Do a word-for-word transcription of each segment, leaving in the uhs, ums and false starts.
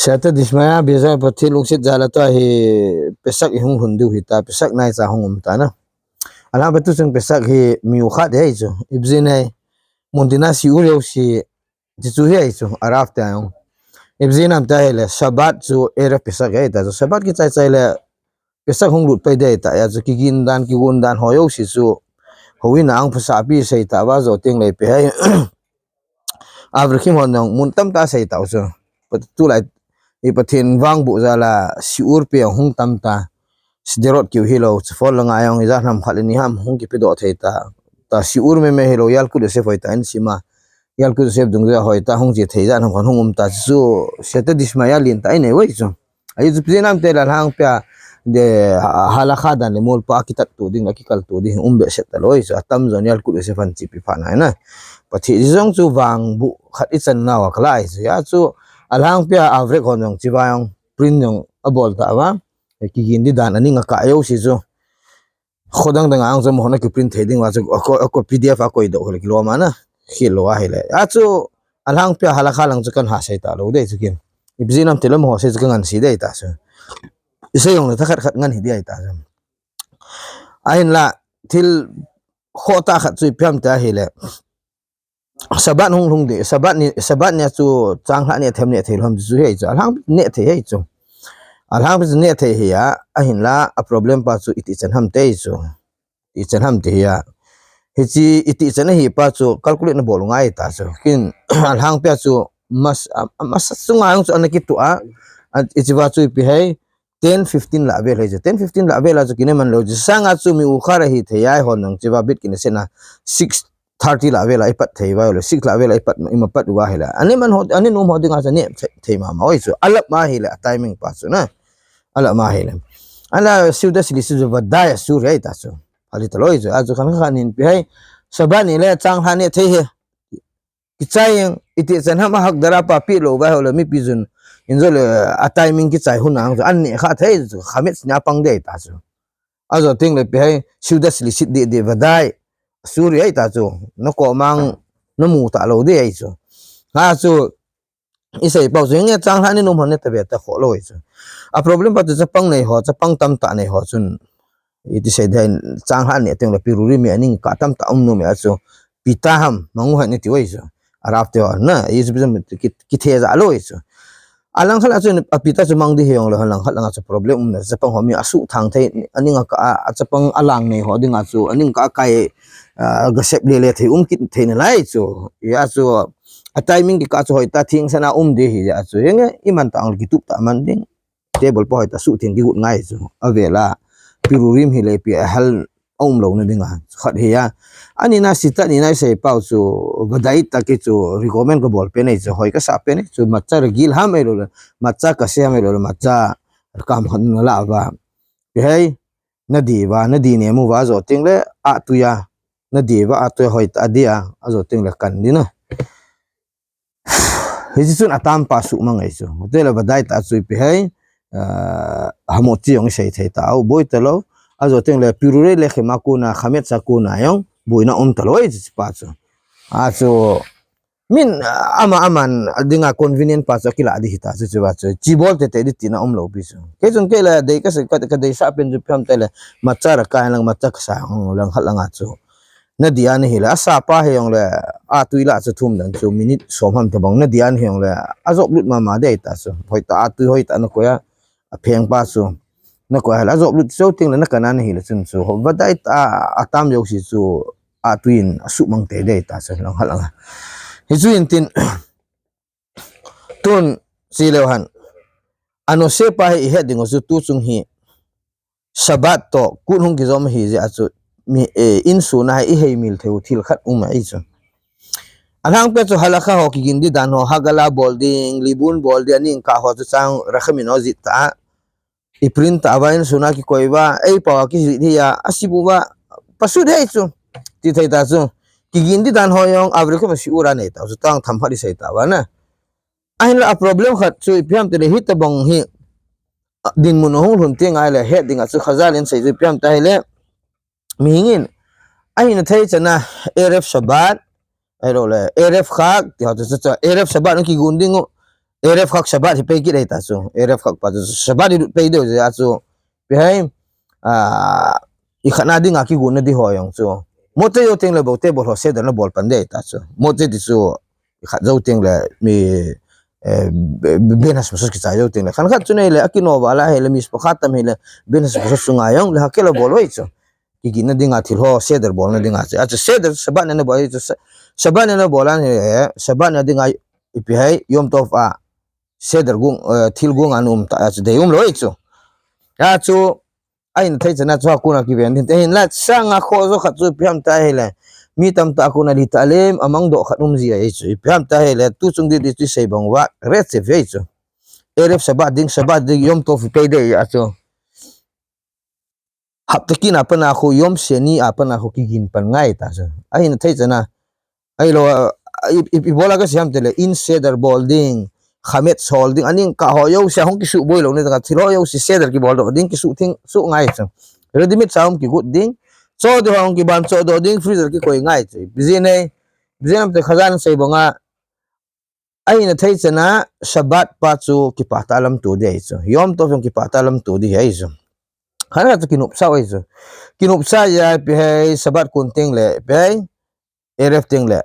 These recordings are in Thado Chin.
Siyata Dishmaya, Bezai Pathen lungset jal a tua hi Pesach i hung lhun diu hita, Pesach naicha hung um ta na. Alhang pa tu chung Pesach hi miu khat hi chu, Ibzin hi, muntina shiur jouse, ti chu hi chu, Arav te jong. Ibzin ham tia hile, Shabbat chu Erev Pesach hi ta chu, Shabbat kichai chai le, Pesach hung lut pai ding ta, hia chu kigin dan, kigon dan ho jouse chu, houin a ang phasah pi sei ta uva, jou teng le ipi hi. Avrikhim hon jong mun tamtah sei tau chu. Pa-, tulai i Pathen vangboh jal a shiur pe hung tam ta. Sderot keu hilou, Chavan langa jong ijat ham khat le ni ham hung kipedoh thei ta. Ta shiur meme hilou, Yalkut Yosef hoitah in sim a. Yalkut Yosef dungjui a hoitah hung che thei jat ham khat hung um ta chu. Siyata Dishmaya lentah i nei uve chu. Ahi chu, ipi jeh ham itile alhangpia, de, ha-, halakha dan le molpa a kitat to ding, a kikal to ding, um behseh talou ahi chu, atamjon Yalkut Yosef in chepi phat nai na. Pathen jong chu vangboh khat i chan nau a kala ahi chu, hia chu, alhangpia Avrikhim hon jong, chiva jong, print jong abol ta uva, kigin di dan aning akah jouse chu. Kho dang dang a ang chu amahon akiprint thei ding uva chu, ako, ako P D F a koidoh hile kilom a na, khel lou ahile. Hia chu, alhangpia halakha lang chu kana sei talou ding chu kin. Ipi jeh ham itile amaho sei chu kangansei ding ta chu. I sei jongle thakhat khat ngan hi ding ta chu. Ahinla, thil khoh tah khat chu ipi ham tia hile. Shabbat hung lhung ding, Shabbat ni, Shabbat nia chu changlhah neh them neh thei lou ham chu hi chu, alhang neh thei hi chu. Alhang chu neh thei hi a, ahinla, a problem pa chu iti chan ham ti chu. Iti chan ham ti hi a. Hiche iti chan ahi pa chu calculate na bol ngai ta chu. Kin, alhangpia chu mas-, a, a masa chunga jong chu ana kituh a. A, hiche va chu ipi hi, ten fifteen lah vel hi chu. Ten fifteen lah vel a chu kine man lou. Hiche sanga chu mi u khat ahi thei a, hon jong hiche va bit kine sena six thirty lah vel a ipat thei uva le, six lah vel a ipat, ima pat uva hile. Ani man ho, ani nom ho dinga chu neh thei, thei mama uve chu. Alap ma hile, a timing pa chu na. Alap ma hile. Ala Seuda Shlishi chu vadai asur ahi ta chu. Ali talou ahi chu. A chu khan khan hin ipi hi. Shabbat ni le changlhah neh thei hi. Kichai jeng, iti chan ham a Hagdara pa pe lou uva hile, mipi chun. Injo le, a timing kichai hun a chu. An neh kha thei chu. Chametz nia pang ding ta chu. Ajou teng le ipi hi, Seuda Shlishi ding ding vadai. Asur ahi ta chu. Na koma na mu talou ding ahi chu. Hia chu, i sei pau chu, nge changlhah ni nom hon neh ta ve ta kho lou ahi chu. A problem pa chu chapang nei ho, chapang tamtah nei ho chun. Iti sei ding, changlhah neh teng le Purim mi aning kah tamtah um nom ahi chu. Pita ham, mang u hen iti uve chu. Arav te ho na, i chu ki, ki, kithe ja lou ahi chu. Alangkhat a chu, a pita chu mang ding hi jongle, alangkhat langa chu problem um na, chapang ho mi asuh thang thei, aning akah a, a chapang alang nei ho dinga chu, aning kah a kai, a, gasep le le thei um kit thei nalai chu. Hia chu, a timing kikah chu hoitah thing sana um ding hi jeh a chu. Henge, iman tah jongle kitup tah man ding. Table pa hoitah suh theng kigot ngai chu. Avel a, Purim hile ipi a hal aum louna dinga. Khat hi a. Ani na sita ni na i sei pau chu vadai tah ki chu recommend kabol pen ahi chu. Hoi kasah pen ahi chu. Matzah regil ham ahilou le. Matzah kasher ham ahilou le. Matzah kam khat na la uva. Ipi hi, na di uva, na di nem uva ajou teng le, a tui a. Na di uva, a tui a hoitah a di a. Ajou teng le kan ding na. Hiche chun atam pa suhmang ahi chu. Tule vadai tah chu ipi hi, ah, hamotzi jong i sei thei tau, boi talou. Ajou teng le Purim le Purim a kona, Chametz a kona jong, boina um talou ahi chu pa chu. A chu, min, ah, ama, aman, dinga convenient pa chu akilah ding hita chu, chu va chu. Chi bol tete ding tina um lou pi chu. Kei chun kei le, dei ka sei, ka, kadeisah pen chu ipi ham itile, matzah ra kai lang, matzah kasher lang, langkhat langa chu. Na di a na hile, asah pa hi jongle, a tui la chu thum dan chu, minute som ham tabang, na di a na hi jongle, ajop lut mama ding ahi ta chu, hoitah a tui hoitah na koi a, apheng pa chu, na koi a hile, ajop lut cheu teng le na kan a na hile chun chu, ho vadai tah a, atam jouse chu, a tui in asuhmang tei ding ahi ta chu, langkhat langa. Hichu in tin, Tun, chi leu hen. Anose pa hi i het ding u chu tu chung hi. Shabbat toh, kut hung kijom hi jeh a chu, mi, eh, insung a hi i heimil thei u thil khat um ahi chu. Alhangpia chu halakha ho kigin di dan ho, hagala bol ding, libun bol ding, aning kah ho chu chang, rachamin ho jih ta. I print ta uva, insung a kikoi uva, ei pao a kijih hi a, asip uva, pasut hi chu, ti thei ta chu. Kigin di dan ho jong, average khat shiur a nei ta chu, tang tham khat i sei ta uva na. Ahinla a problem khat chu, ipi ham itile hitabang hi, a, dinmun a hung lhun teng ahile, het ding a chu, Chazal in sei chu, ipi ham itile, mihing in, ahina thei chan a, Erev Shabbat, ahilou le, Erev Chag, ti ho chu, chu, chu, Erev Shabbat na kigon ding u, Erev khak Shabbat hi pei kit ei ta chu. Erev khak pa chu Shabbat hi lut pei deu je a chu. Pi hai, a, i khatna dinga kigonna di ho jong chu. Mote jou teng le bote bol ho seder na bol pan dei ta chu. Mote di chu i khat jou teng le mi, eh, be-, be-, ben has masas kichai jou teng le. Khan khat chu nei le, a kino va la hei le, mi spa khat tam hei le, ben has masas chu ngai jong le, ha ke le bol vei chu. Kiginna dinga thil ho, seder bolna dinga chu. A chu seder, Shabbat na na bol, chu sa-, Shabbat na na bol an he, Shabbat na dinga ipi hai, Yom Tov a, seder gung, eh, thil gung an um ta, a chu dei um lo chu. A chu, a in thei chana chu a kuna kiven din. Te hin la, sanga kho zo khat chu ipi ham ta hei le. Mi tam ta kuna li ta lem, amang do khat um ji a chu. Ipi ham ta hei le, tu chung di di chu sei bang va, ret se ve chu. Erev Shabbat ding, Shabbat ding, Yom Tov pei dei a chu. Hapta kin a pana khu, Yom Sheni a pana khu kigin pan ngai ta chu. A hin thei chana. Ai lo, a, i, i, i bola ka siam te le, in seder bol ding, chametz hol ding, aning ka ho jouse hung kisu boi lo ne ta ka, thil ho jouse seder kibol do ding, kisu thing, su ngai chu. Ready made sa hung kigut ding, cho do hung kiban cho do ding, freezer kikoi ngai chu. Busy nei, busy nam te khazan sei banga, a hin thei chana Shabbat pa chu kipah ta lam tu di ai chu. Yom Tov jong kipah ta lam tu di ai chu. Khan khat chu kinopsa ai chu. Kinopsa ja pi hai Shabbat kun teng le, pi hai Erev teng le.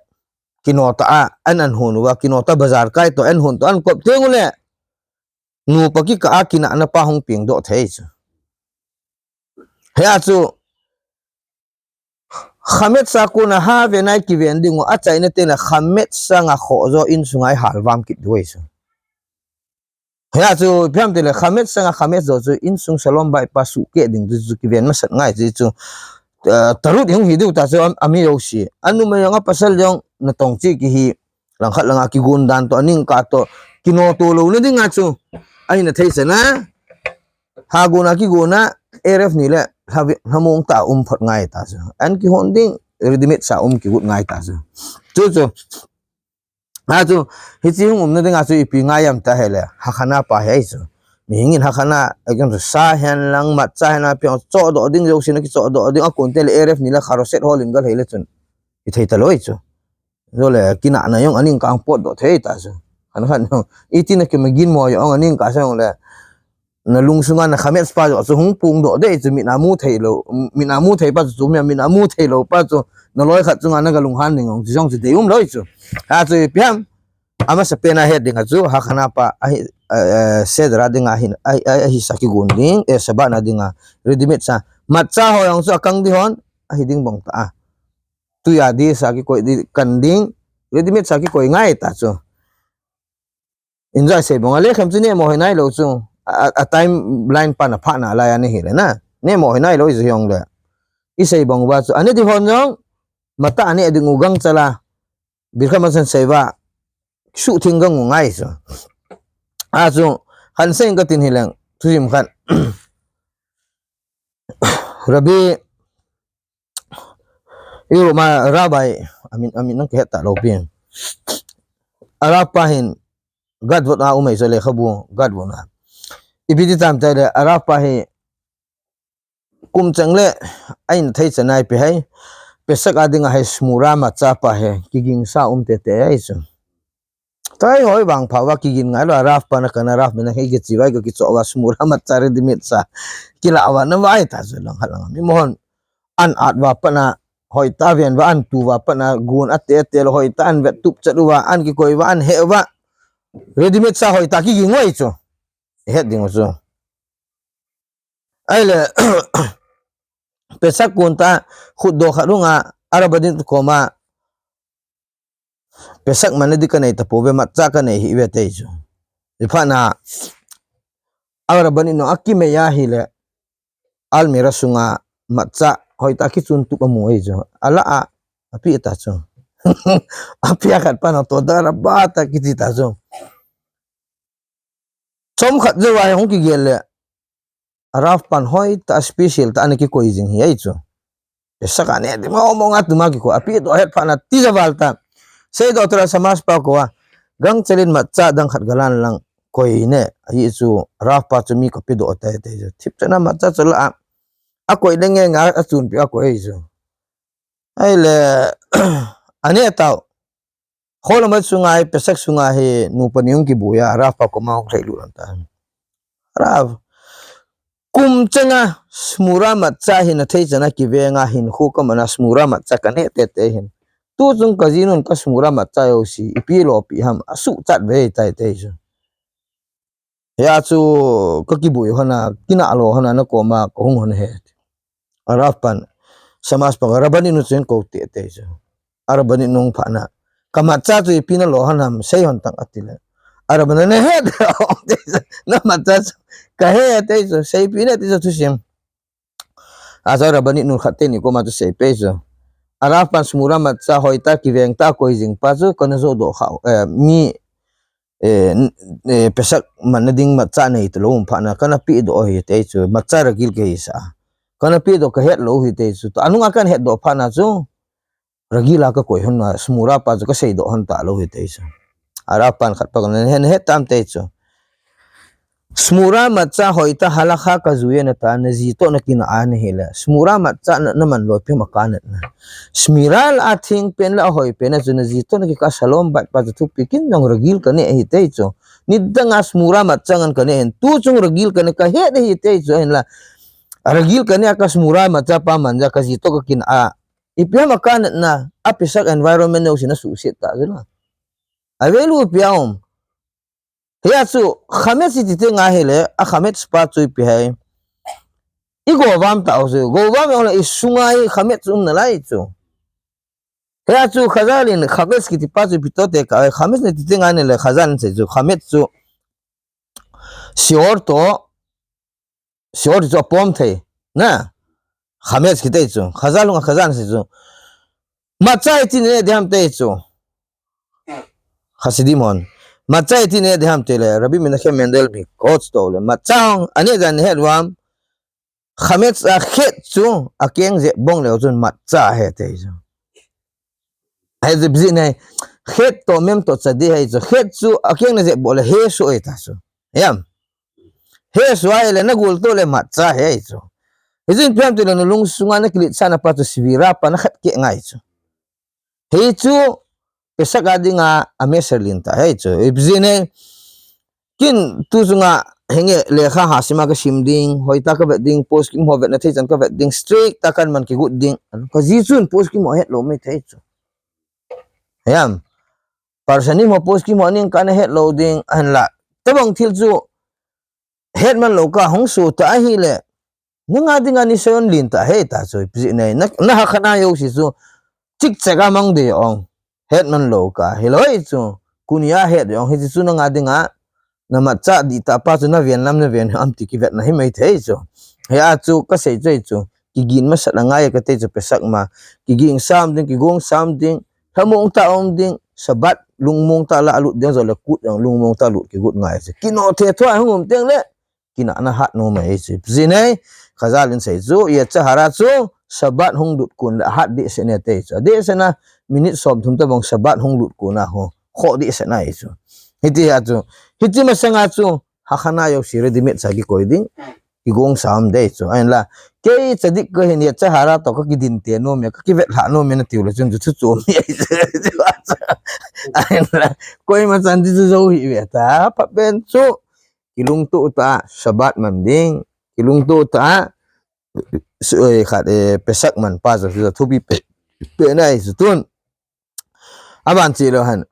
Kino ta a, an an hun uva, kino ta bazar kai to, an hun to, an kop teng u le. Nupa kikah a kinahna pa hung peng doh thei chu. Hia chu, chametz a kuna ha ve nai kiven ding u, a chaina te le chametz sanga kho jo insunga i hal vam kit du ai chu. Hia chu, ipi ham te le chametz sanga chametz jo chu insung shalom bait pa suh ke ding chu, chu kiven masat ngai chu, chu, eh, tarut hung hi diu ta chu am-, ami jouse. A numei jong a pasal jong natong chi kihi, lang khat langa kigun dan to, aning ka to, kino to lo na dinga chu. A hin thei chana, ha guna kiguna, Erev ni le, ha vi-, ha mong ta um phot ngai ta chu. An kihon ding, ready made sa um kigut ngai ta chu. Chu chu. A chu, hichi hung umna dinga chu ipi ngai am ta hei le, ha khana pa hei chu. Mihing in ha khana, a kin chu sa hen lang, matza hen a, piang cho do ding, jouse na kicho do ding, a kun te le Erev ni le, charoset hol in gal hei le chun. I thei ta lo ai chu. Zo le, kinahna jong aning kang pot do thei ta chu. Khan khan jong. I ti na kimagin mo jong aning ka sa jong le. Na lungsunga na chametz pa jo chu hung pung do dei chu, mit a mu thei lo, mit a mu thei pa chu, chu mi a mit a mu thei lo pa chu, na loi khat chunga na ga lunghan ding ong chu jong chu dei um lo chu. A chu ipi ham, amasa pen a het ding a chu, ha khana pa, a hi, eh, eh, seder a ding a hin, a, a, a hi sa kigun ding, eh, Shabbat na ding a, ready made sa. Matza ho jong chu akang di hon, a hi ding bang ta a. Tui a di sa kikoi di kan ding, ready made sa kikoi ngai ta chu. Enjoy sei bang a le khem chu ne mo hoi nai lo chu. A, a, a timeline pa na pha na lai a ni hi le na. Ne mo hoi nai lo i zu hiong le. I sei bang uva chu. Ani di hon jong. Mata ani ding u gang chala. Birkha man san sei va. Su thing gang u ngai chu. A chu. Han sei ka tin hi leng. Thu sim khat. Rabbi, i ru ma rabbi, amin, amin nang kihet ta lo pi. A rabbi pa hin, gadvot a umei so le khabu, gadvot na. Ipi ti tam tai le, a rabbi pa hi, kum chang le, a in thei chanai pi hai, Pesach a ding a hai shmura matza pa hai, kiging sa um te te ai chu. Tai hoi vang pha va kigin ngai lo, a rabbi pa na kana rabbi na hei kichi vai ka kicho va shmura matza ready made sa. Kila va na vai ta chu lang ha lang. Mi mohon an at va pa na hoi ta ven va an tu va pa na gun a te te lo hoi ta an vet tup chat u va an kikoi va an he va. Ready made sa hoi ta kiging vai chu. Het ding chu. Ai le, Pesach kun ta khut do khat hunga, a rabbi din koma, Pesach man di ka nei ta po ve, matza ka nei hi ve te chu. Iphana, a rabbi din no a kimei a hi le, almirah sunga, matza, hoi ta kichun tup a mu ai chu. A la a, a pi ta chu. A pi a khat pa na to da rabbi ta kiti ta chu. Chom khat jou a hung kigel le. A rabbi pan hoi ta special ta ani kikoi jing hi ai chu. Pesach a ne di ma mo nga tu ma kiko. A pi do het pha na ti ja val ta. Sei do tra samas pa ko a. Gang chelin matza dang khat galan lang koi ne. Ai chu rabbi pa chu mi ko pi do ta te chu. Thip chana matza chu la a. A koi de nge nga a chun pi a koi chu. Ai le, a ne tau. Hol Hamoed sunga hi, Pesach sunga hi, nupa ni hung kibui a, Rav pa koma hung lhailut lhon ta. Rav, kum changa Shmura Matzah hi na thei chana kivenga hin khu ka mana Shmura Matzah ka ne tete hin. Tu chung ka jinun ka Shmura Matzah jouse, ipi lopi ham, asuh chat ve tai te chu. Hia chu ka kibui hon a, kinah lo hon a, na koma ka hung hon ahi. A Rav pan, Shamash pa ka Rabbanit nu chun ko tete chu. A Rabbanit nu phana. Ka Matzah chu ipi na lo hon ham, sei hon tang ati le. A Rabbanit na he, na Matzah chu, ka he te chu, sei pi na te chu thusim. A chu Rabbanit nu khat teni koma chu sei pe chu. A Rav pan Shmura Matzah hoitah kiveng tah koi jing pa chu, ka na jo doh kha, eh, mi, eh, n-, eh, Pesach man na ding Matzah nei ta lo um phana, ka na pi doh hi te chu, Matzah ragil ka hi sa. Ka na pi doh ka het lo hi te chu. Anunga ka na het doh phana chu, ragil a ka koi hon a, Shmura pa chu ka sei doh hon ta lo hi te chu. A Rav pan khat pa ka na he, na he tam te chu. Shmura Matzah hoitah halakha ka jui na ta, na ji toh na kinah a na hi le. Shmura Matzah na, na man lo pe ma ka na na. Shmira la a theng pen la a hoi pen a chu na ji toh na kikah Shalom Bayit pa chu thupi kin jong ragil ka ne hi te chu. Nidang a Shmura Matzah ngan ka ne hin. Tu chung ragil ka ne ka he de hi te chu hin la. Ragil ka ne a ka Shmura Matzah pa man ja ka ji toh ka kinah a. Ipi ham a ka na na, a Pesach environment jouse na suhset ta chu la. A ve lu pi a um. Hia chu, Chametz iti te nga hi le, a Chametz pa chu ipi hai. I go vam ta chu, go vam jong le i sunga i Chametz um na lai chu. Hia chu, Chazal in Chametz kiti pa chu ipi to te ka, Chametz ne ti te nga ni le Chazal in sei chu, Chametz chu, Shior to, Shior chu apom thei, na. Chametz kiti chu, Chazal lunga Chazal sei chu. Matzah iti ne diham te chu. Hasidim hon. Matzah iti ne diham te le, Rabbi Menachem Mendel mi coach to le. Matzah hong, ane jan ne het vam. Chametz a het chu, a keng je bong le chun Matzah he te chu. Hai je bzi nei. Het to mem to cha di hai chu. Het chu, a keng na je bo le he su e ta chu. Yam. He su ai le na gul to le Matzah he chu. Hijin piam tu le na lung sunga na kilit sa na pa chu Shmira pa na khat ke ngai chu. Hei chu, Pesach a dinga, a meser lin ta, hei chu. Ipi jeh in, kin tu chunga, henge, lekha ha sima ka sim ding, hoitah ka vet ding, poskim ho vetna thei chan ka vet ding, strict tah a ka man kigot ding. Ka ji chun poskim ho het lo mai thei chu. Hiam. Parsanim ho poskim ho ning ka na het lo ding, ahin la. Tabang thil chu, het man lo ka hung su ta ahi le. Na nga dinga nisayon lin ta he ta chu, ipi jeh in, na, na hakha na jouse chu, chik chek a mang de ong. Het man lo ka, hiloi chu, kunia het de ong, hiche chu na nga dinga, na Matzah di ta pa chu na ven lam na ven am ti kivetna hi mai thei chu. Hia chu ka sei chu, chu, kigin masat a ngai ka te chu Pesach ma, kiging sam ding, kigong sam ding, lhamong ta um ding, Shabbat lungmong ta la lut ding jo le kut jong lungmong ta lut kigot ngai chu. Kino the thua hung um teng le, kinah na hat nom ahi chu. Ipi jeh in, Chazal in sei chu, Yetzer Hara chu, Shabbat hung lut kon le hat dehset ne te chu. Dehset na, minute som thum tabang Shabbat hung lut kon a ho. Kho dehset na ahi chu. Hiti a chu. Hiti masanga chu, hakha na jouse ready made sa kikoi ding. Kigong sam de chu. Ahin la, kei tzadik ka hin Yetzer Hara to ka kidin te nom e, ka kivet lha nom e na tiu le chun chu chu chu mi ahi chu. Ahin la, koima chan ti chu jo hi ve ta. Pha pen chu. Kilungto ta, Shabbat man ding. Kilungto ta, su-, eh, khat, eh, Pesach man pa chu, chu thupi pe, pe na ahi chu tun. Aban chi lo han.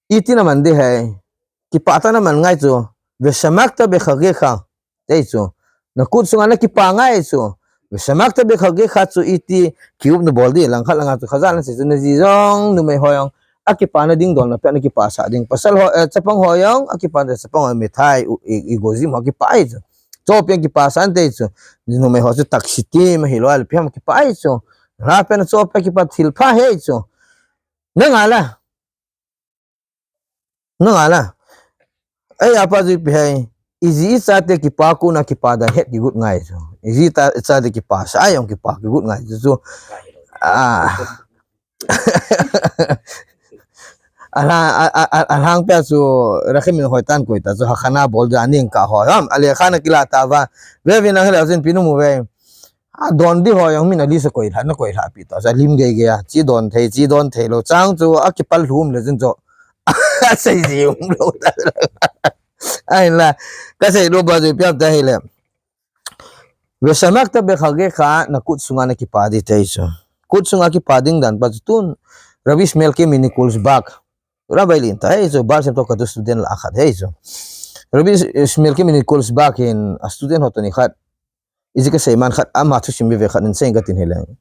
Iti na man di hai. Kipah tah a na man ngai chu. Veshamakhta bechagecha. Te chu. Na kut sunga na kipah ngai chu. Veshamakhta bechagecha chu iti kiup na bol di langkhat langa chu Chazal in sei chu na ji jong numei ho jong. Akipah na ding dol na pe na kipah sah ding. Pasal ho, eh, chapang ho jong, akipah na chapang ho mithai, u, i, igozim ho kipah ahi chu. Chopi a kipah sah te chu. Numei ho chu taksitim ahi lo, alpi ham kipah ahi chu. Ra pe na chopi a kipah thil pha he chu. Na nga la. Na nga la. Ei, apa chu ipi hai. Iji icha te kipah kon a kipah dan het kigot ngai chu. Iji ta, icha te kipah sa, ai jong kipah kigot ngai chu chu. Ah. Ala, a, a, a, alang pe chu, rakhe min hoi tan koi ta chu, hakha na bol da ning ka ho. Ham, ale khana kila ta va. Ve ve na hele jin pinu mu ve. A don di ho jong min a li sa koi lha, na koi lha pi ta. Sa lim gei gei a, chi don thei, chi don thei lo. Chang chu, a kipal lhum le jin chu. Kasei ji umlou ta. Ahinla, kasei lou pa chu ipi ham tia ahile, ושמחת בחגך, na kut sunga na kipa ding ati chu. Kut sunga kipa ding dan pa chu tun, Rabbi Shmuelkeh Nikolsburg. Rabbi lentah ahi chu, Baal Shem Tov katu student lah a khat ahi chu. Rabbi Shmuelkeh Nikolsburg hin a student ho toh nikhat, iji kasei man khat, ama thusim veve khat in seiyin katin hileng.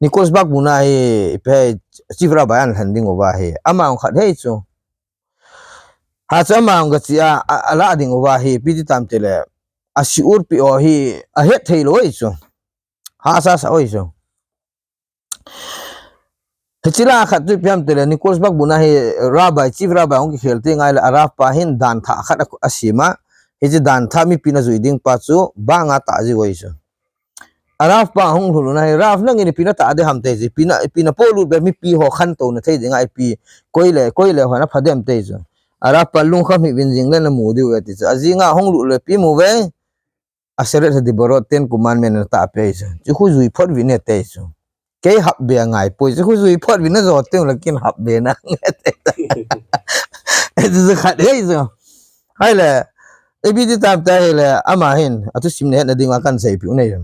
Nikolsburg muna hi, ipi ham, chief rabbi ahin lhen ding uva hi. Ama jong khat ahi chu. Hichu ama jong gache a, a, alah ding uva hi, ipi ti tam tile, a shiur pe ho hi, ahet thei lou ahi chu. Hahsa sa ahi chu. Hiche lah a khat chu ipi ham tile, Nikolsburg muna hi rabbi, chief rabbi hung kikhel teng ahile, a Rav pa hin dan thah khat a, asem a. Hiche dan thah mipin ajui ding pa chu, banga tah jiu ahi chu. A Rav pa hung lhun un ahi, Rav nangin ipi natah ding ham ati chu, ipi na, ipi napolut be mipi ho khantou na thei ding a ipi, koi le, koi le hon apha dem ati chu. A Rav pa lungkham hih uvin jing le namu diu ve ati chu. Ajing a hung lut le ipi mu ve, Aseret HaDibarot, Ten Commandment natah pai chu. Chu khu jui phot uvin e ati chu. Kei hap be angai poi, chu khu jui phot uvin ajo teng le kin hap be na. Chu chu khat ahi chu. Ahile, ipi ti tam tia ahile, ama hin, athusim nahet na ding a kahin seipeh u ahi.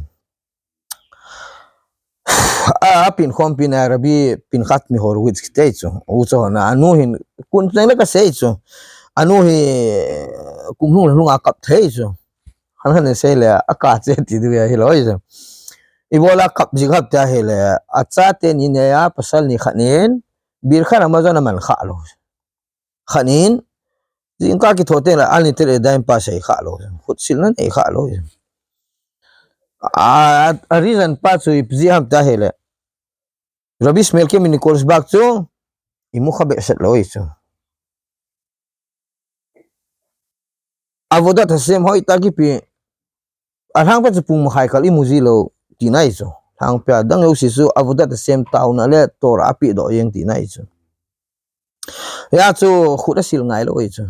A, apin khompi na Rabbi Pinchas Mehorowitz kiti chu. U chu na, anu hin, kun teng le kasei chu. Anu hi, kum lhung le lhung a kap thei chu. Khan khan sei le, akap che ti diu ahi lou chu. Ibola kap jing ham tia ahile, achate ni neiya, pasal ni khat in, Birkat Hamazon aman kha lou. Khat in, jingkah kitho teng le, Al Niter Yadayim pa sei kha lou. Khutsilna nei kha lou. A, a reason pa chu ipi jeh ham tia ahile, Rabbi Shmuelkeh Nikolsburg chu, imu kha behseh lou ahi chu. Avodat Hashem hoitah kipe, alhangpi chu pung makhai kal imu ji lou tina ahi chu. Alhangpi a dang jouse chu Avodat Hashem taona le Torah apeh doh jeng tina ahi chu. Hia chu khut asil ngai lou ahi chu.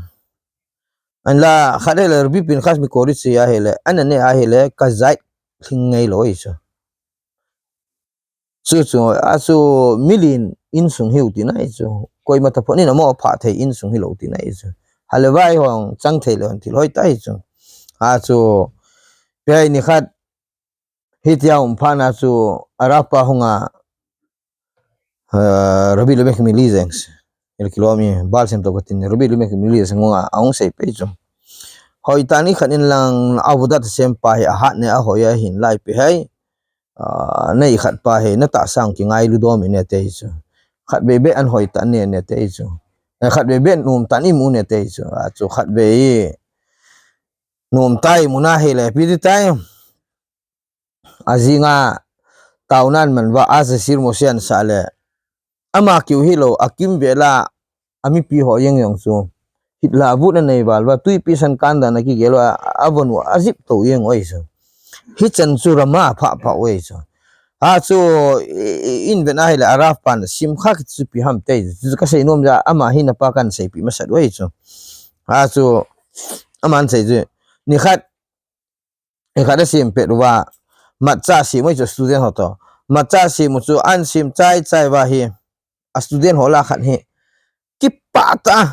Ahinla khat ahile Rabbi Pinchas Mehorowitz ahile, ana ne ahile, kajai lhing ngai lou ahi chu. Chu chu, a chu milen insung hiu tina ahi chu. Koima taphot in amo phah thei insung hilou tina ahi chu. Halevai hung chang thei lou thil hoitah ahi chu. A chu, ipi ham nikhat, hitia um phat na chu, a Rav pa hung a, a, Rabbi Lemek Milizeng. Ila kilom e, Baal Shem Tov katin, Rabbi Lemek Milizeng hung a, ahung sei pai chu. Hoitah ni khat in lang, Avodat Hashem pa hi ahat ne, ahoi ahin lai pe hai. A, nei khat pa hi, natahsa a kingailu dom in e ati chu. Khatvei vei an hoitah ne, ne ati chu. E, khatvei vei nomtah in imu ne ati chu. A chu khatvei nomtah a imu na ahile, ipi ti tai. Ajing a, taona aman uva, Azazir Moshe ahin sah le. Ama keu hilou, akimvel a, amipi ho jeng jong chu. Hitlah avut anei val uva, twipi san kan dan a kigel uva, a, avon u, ajip tou jeng u ahi chu. Hichan chu Rama phah phah u ahi chu. A chu, i, i, in vet na ahile, a Rav pan, simcha kiti chu ipi ham ati chu. Chu kasei nom jeh a, ama hi napa kahin seipeh masat u ahi chu. A chu, aman sei chu. Nikhat, Nikhat asem pet uva, matzah asem u ahi chu student ho toh. Matzah asem u chu ahin sem chai chai uva hi, a student ho lah a khat hi. Kipah tah a.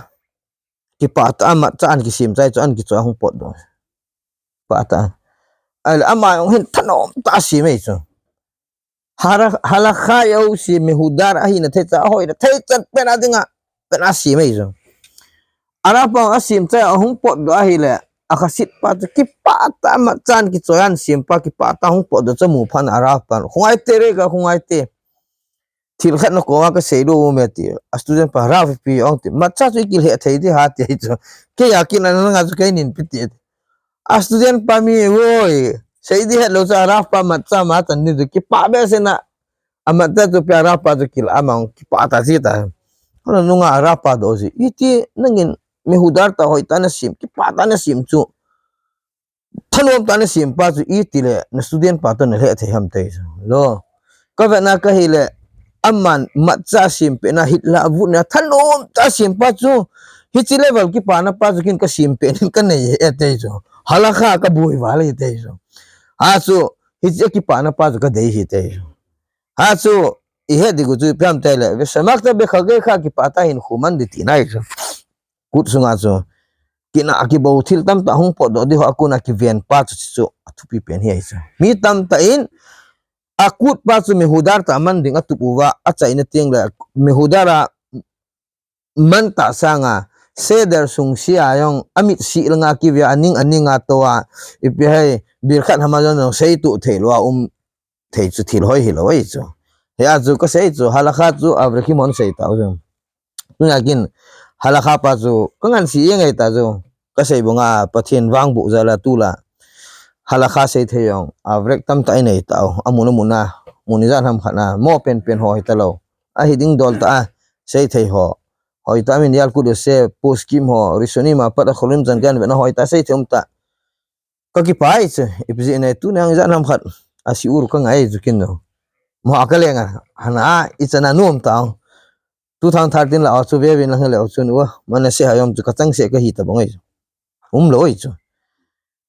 Kipah tah a matzah ahin kisem chai chu ahin kichoi a hung potdoh. Kipah tah a. Ahile ama jong hin thanom tah a asem ahi chu. Hara-, halakha jouse mehudar ahina thei cha, ahoina thei chan pen a dinga, pen a asem ahi chu. A Rav pa asem chai a hung potdoh ahile, a Hasid pa chu kipah tah a matzah ahin kichoi a ahin sem pa kipah tah a hung potdoh chu amu phat in a Rav pa. Khongai te re ka, khongai te. Thil khat nakom a kasei diu um e ati. A student pa Rav ipi ong ati. Matzah chu ikilheh thei ding ham ati ahi chu. Kei a kin a nanga chu kei nin pi ati. A student pa mi, oi, sei ding hetlou chu a Rav pa matzah ma chan ni chu kipah behseh na. A matzah chu pe a Rav pa chu kila a mang kipah tah jeh tah. Kona nunga a Rav pa doh jeh. Iti nangin mehudar tah hoitah a nasem, kipah tah a nasem chu. Thanom tah a nasem pa chu iti le na student pa toh nalheh thei ham ati chu. Lo. Ka vet na ka hile, aman matzah asem pet na hitlah avut na thanom tah a asem pa chu, hiche level kipana pa chu kin kasem pet in kanei e ati chu. Halakha kaboi val e ati chu. A chu, hiche kipana pa chu kadei e ati chu. A chu, ihet ding u chu ipi ham ati le, ושמחת בחגך, kipah tah a hinkho man ding tina ahi chu. Quds sunga chu kina a kibol thil tamtah hung potdoh ding ho a kona kiven pa chu, chu athupi pen hi ahi chu. Mi tamtah in a Quds pa chu mehudar tah a man ding atup uva, achaina teng le mehudar a man tah sanga, seder sung sia jong amit si langa kivia, aning aning a toh a, ipi hai, birkat hamazon jong sei tuh thei lou a um thei chu thil hoi hilou ahi chu. Hia chu kasei chu, halakha chu avrekim hon sei tau chu. Tunia kin halakha pa chu kangansei ngai ta chu. Kasei banga Pathen vangboh jal a tulai halakha sei thei jong avrek tamtah inei tau. Amun amun a, mun ijat ham khat na mo penpen ho hita lou. Ahi ding dol tah a sei thei ho. Hoitah a min yal kut se, poskim ho, Rishonim a pat a Cholim chan kan vena hoitah sei thei um tah. Ka kipai chu, ipi jeh inem tunia ijat ham khat a shiur ka ngai chu kin no. Mo a ka lenga, hana a, ichan a nom tau. Two thousand thirteen la a chu vevin lang le a chun u, Manasseh Hayom chu ka chang se ka hi ta bang ai chu. Um lou ai chu.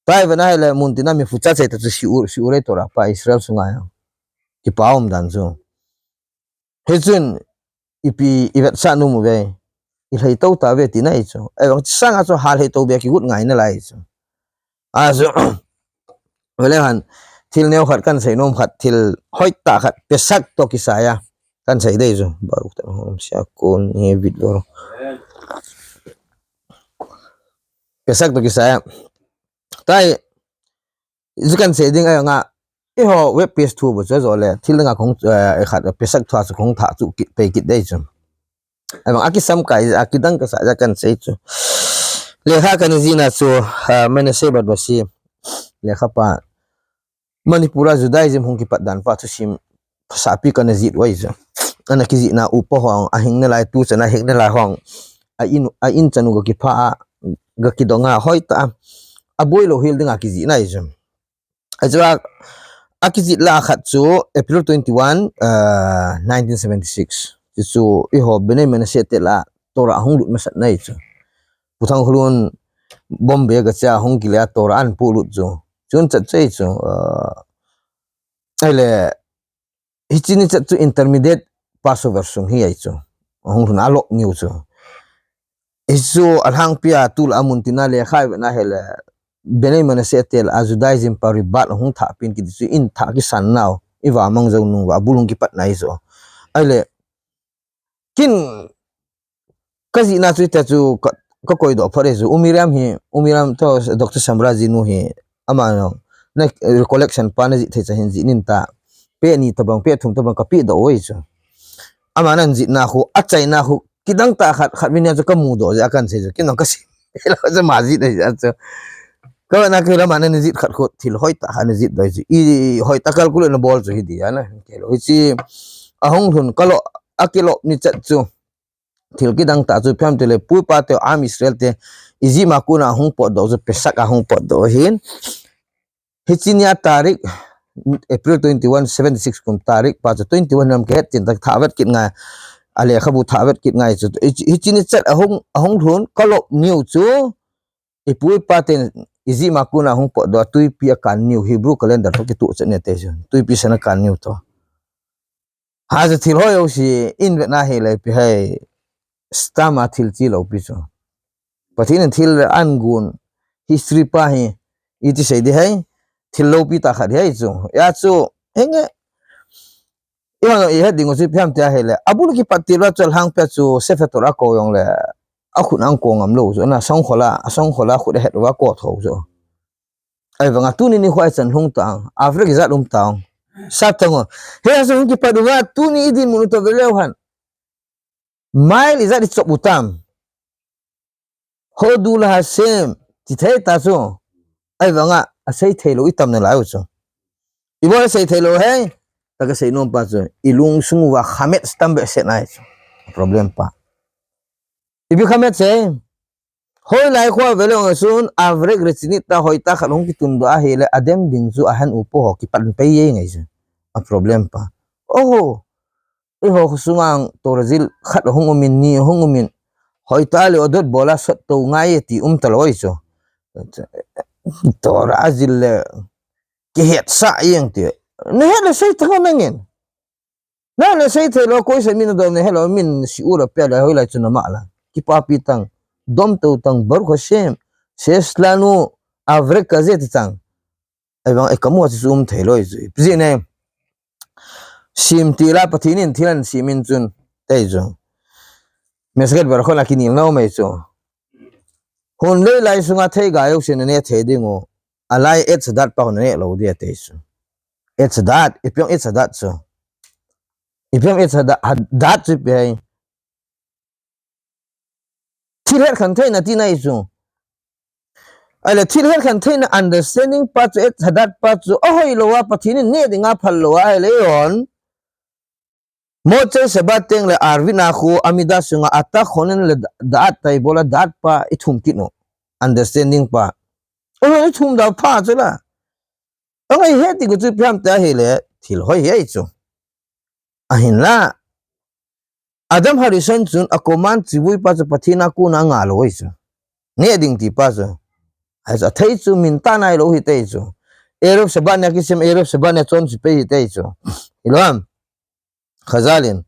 Tai vena hile mun tina mi fucha sei ta chu shiur, shiur ei Torah pa Israel sunga ya. Kipa um dan chu. Hichun ipi i vetsah nom uve, i lhei tou tauve tina ahi chu. Ahivang sanga chu ha lhei tou be kigut ngai nalai chu. A chu, vele han, thil neo khat kan sei nom khat, thil hoitah khat, Pesach toh kisai a kan sei dei chu. Baruch ta hom sia kon he vit lo. Pesach toh kisai a. Tai, chu kan sei ding ahivanga, eiho web page thu bu chu jo le, thil dang a kong, eh, khat Pesach thu a chu kong tha chu kit, pe kit dei chu. Ahivang a kisam kai, a kidang kasa ja kan sei chu. Lekha kan jihna chu, ah, Manasseh Barbashi, lekha pa, Manipur a Judaism hung kipat dan pa thusim, phasapi kana jih u ahi chu. Ana kijihna upa hong, ahing nalai tu chan ahing nalai hong. A in, a in chan u ga kipha a, ga kidong a hoitah a. Aboi lou hel ding a kijihna ahi chu. Ahi chu a, a kijih la khat chu April twenty-one, uh, nineteen seventy-six. Chu chu eiho Bnei Manasseh te lah a Torah hung lut masat na ahi chu. Pu Thangkholun Bombay ga cha hung kile a Torah ahin polut chu. Chun chat chu ahi chu, uh, ahile, hiche ni chat chu intermediate Passover sung hi ahi chu. Ahung lhun a lop niu chu. Hichu alhangpi a tulai a mun tina lekha i vena hile, Bnei Manasseh te lah a Judaism pa rebut hung thah pen kiti chu in thah kisan nau. I va mang jou nung uva, abul hung kipat na ahi chu. Ahile, kin ka jihna chu ita chu ka, ka koidoh phat e chu. U Miriam hi, U Miriam toh Doctor Samra ji nu hi, ama jong, na recollection pa na jih thei cha hin jih nin ta. Pe ni tabang, pe thum tabang ka pedoh u ahi chu. Ama nan jihna khu, achaina khu, kidang tah khat, khat vin a chu ka mudoh jeh a kan sei chu. Kin jong ka sei. Helou chu ama jih na jeh a chu. Ka na kei lama na jih khat khu, thil hoitah khat na jih doh chu. I hoitah calculate na bol chu hi dia na. Kei lou hi chi, ahung lhun ka lop, a kilop ni chat chu. Thil kidang tah chu phiam tile, pu pa te, Am Israel te, Egypt a kona hung potdoh chu, Pesach a hung potdoh ahin. Hiche nia tarik, April twenty-one, seventy-six kum tarik pa chu twenty-one nam ka het tin tak thah vet kit ngai, a lekhabu thah vet kit ngai chu. Hiche, hiche ni chat ahung, ahung lhun ka lop niu chu, i pu i pa ten Egypt a kona hung potdoh a, tuipi a kan niu, Hebrew calendar toh kituh chat ne te chu, tuipi san a kan niu toh. Haja thil hoi ho si in vena hile ipi hai stamp a thil chi lou pi chu. Pathen in thil ahin gon history pa hi iti sei di hai thil loupi tah khat hi ahi chu. Hia chu henge. I hon i het ding u chu phiam tia hile. Abul kipat til a chu alhangpi a chu Sefer Torah ko jong le. Akhut ang ko ngam lou chu. Na songkhol a, songkhol a khut ahet uva ko tho chu. Ahivanga tuni nikho a ichan lhung tang, average ijat um tang. Sap tang o. Hia chu hung kipat uva, tuni i dinmun u toh ve leu hen. Mile ijat i chop u tam. Hodu la Hashem, ti thei ta chu. Ahivanga, asei thei lou i tam nalai u chu. Ibol asei thei lou hei, ta ka sei nom pa chu. I lungsung uva khamet stamp behseh nai chu. Problem pa. Ipi khamet sei. Hoilai kho a ve leu ngai sun, average rechinit ta hoitah khat hung kitundoh ahile, adem ding chu ahin upa ho kipan pei e ngai chu. A problem pa. Oho. Eiho sunga Torah jil khat hung umin, ni hung umin. Hoitah le odot bol a sot tou ngai e ti um talou ahi chu. Torah jil le kihetsah jeng ti. Nahet le sei tang nangin. Na le sei thei lou, koi sei min adom ne helou, min shiur a pe le hoilai chu na mah la. Kipapi tang. dom tou tang, Baruch Hashem, Shesh lanu avrek kazeh ti tang. Ahivang, eh, kamu chu um thei loi chu. Pi ji ne. Sim ti la Pathen in thil ahin sim in chun. Tei chu. Mesket bar khon a kinil nau mai chu. Hun lei lai sunga theiga jousen neh thei ding u. Alai Etz Hadat pa hun neh lou dia tei chu. Etz Hadat, ipi jong Etz Hadat chu. Ipi jong Etz Hadat, Hadat chu ipi ham. Thil het khen theina tina ahi chu. Ahile thil het khen theina understanding pa chu, Etz Hadat pa chu, ahoi lou a, Pathen in neh dinga phal lou a, ahile hon. Motzei Shabbat teng le Arvit Nahu, Amida sunga, Ata Chonen le Da'at, Taibola Da'at pa, ithum kit u. Understanding pa. Ahoi, ithum da pha chu la. Ahoi, het ti ku chu ipi ham ti ahile, thil hoi hi ahi chu. Ahinla, Adam Harishon chun a command chivui pa chu Pathen a kona nga lou ahi chu. Neh ding ti pa chu. Ahi chu, athei chu min tah nai lou hi tei chu. Erev Shabbat nia kisem, Erev Shabbat nia chonset pei hi tei chu. Hilou ham. Chazal in.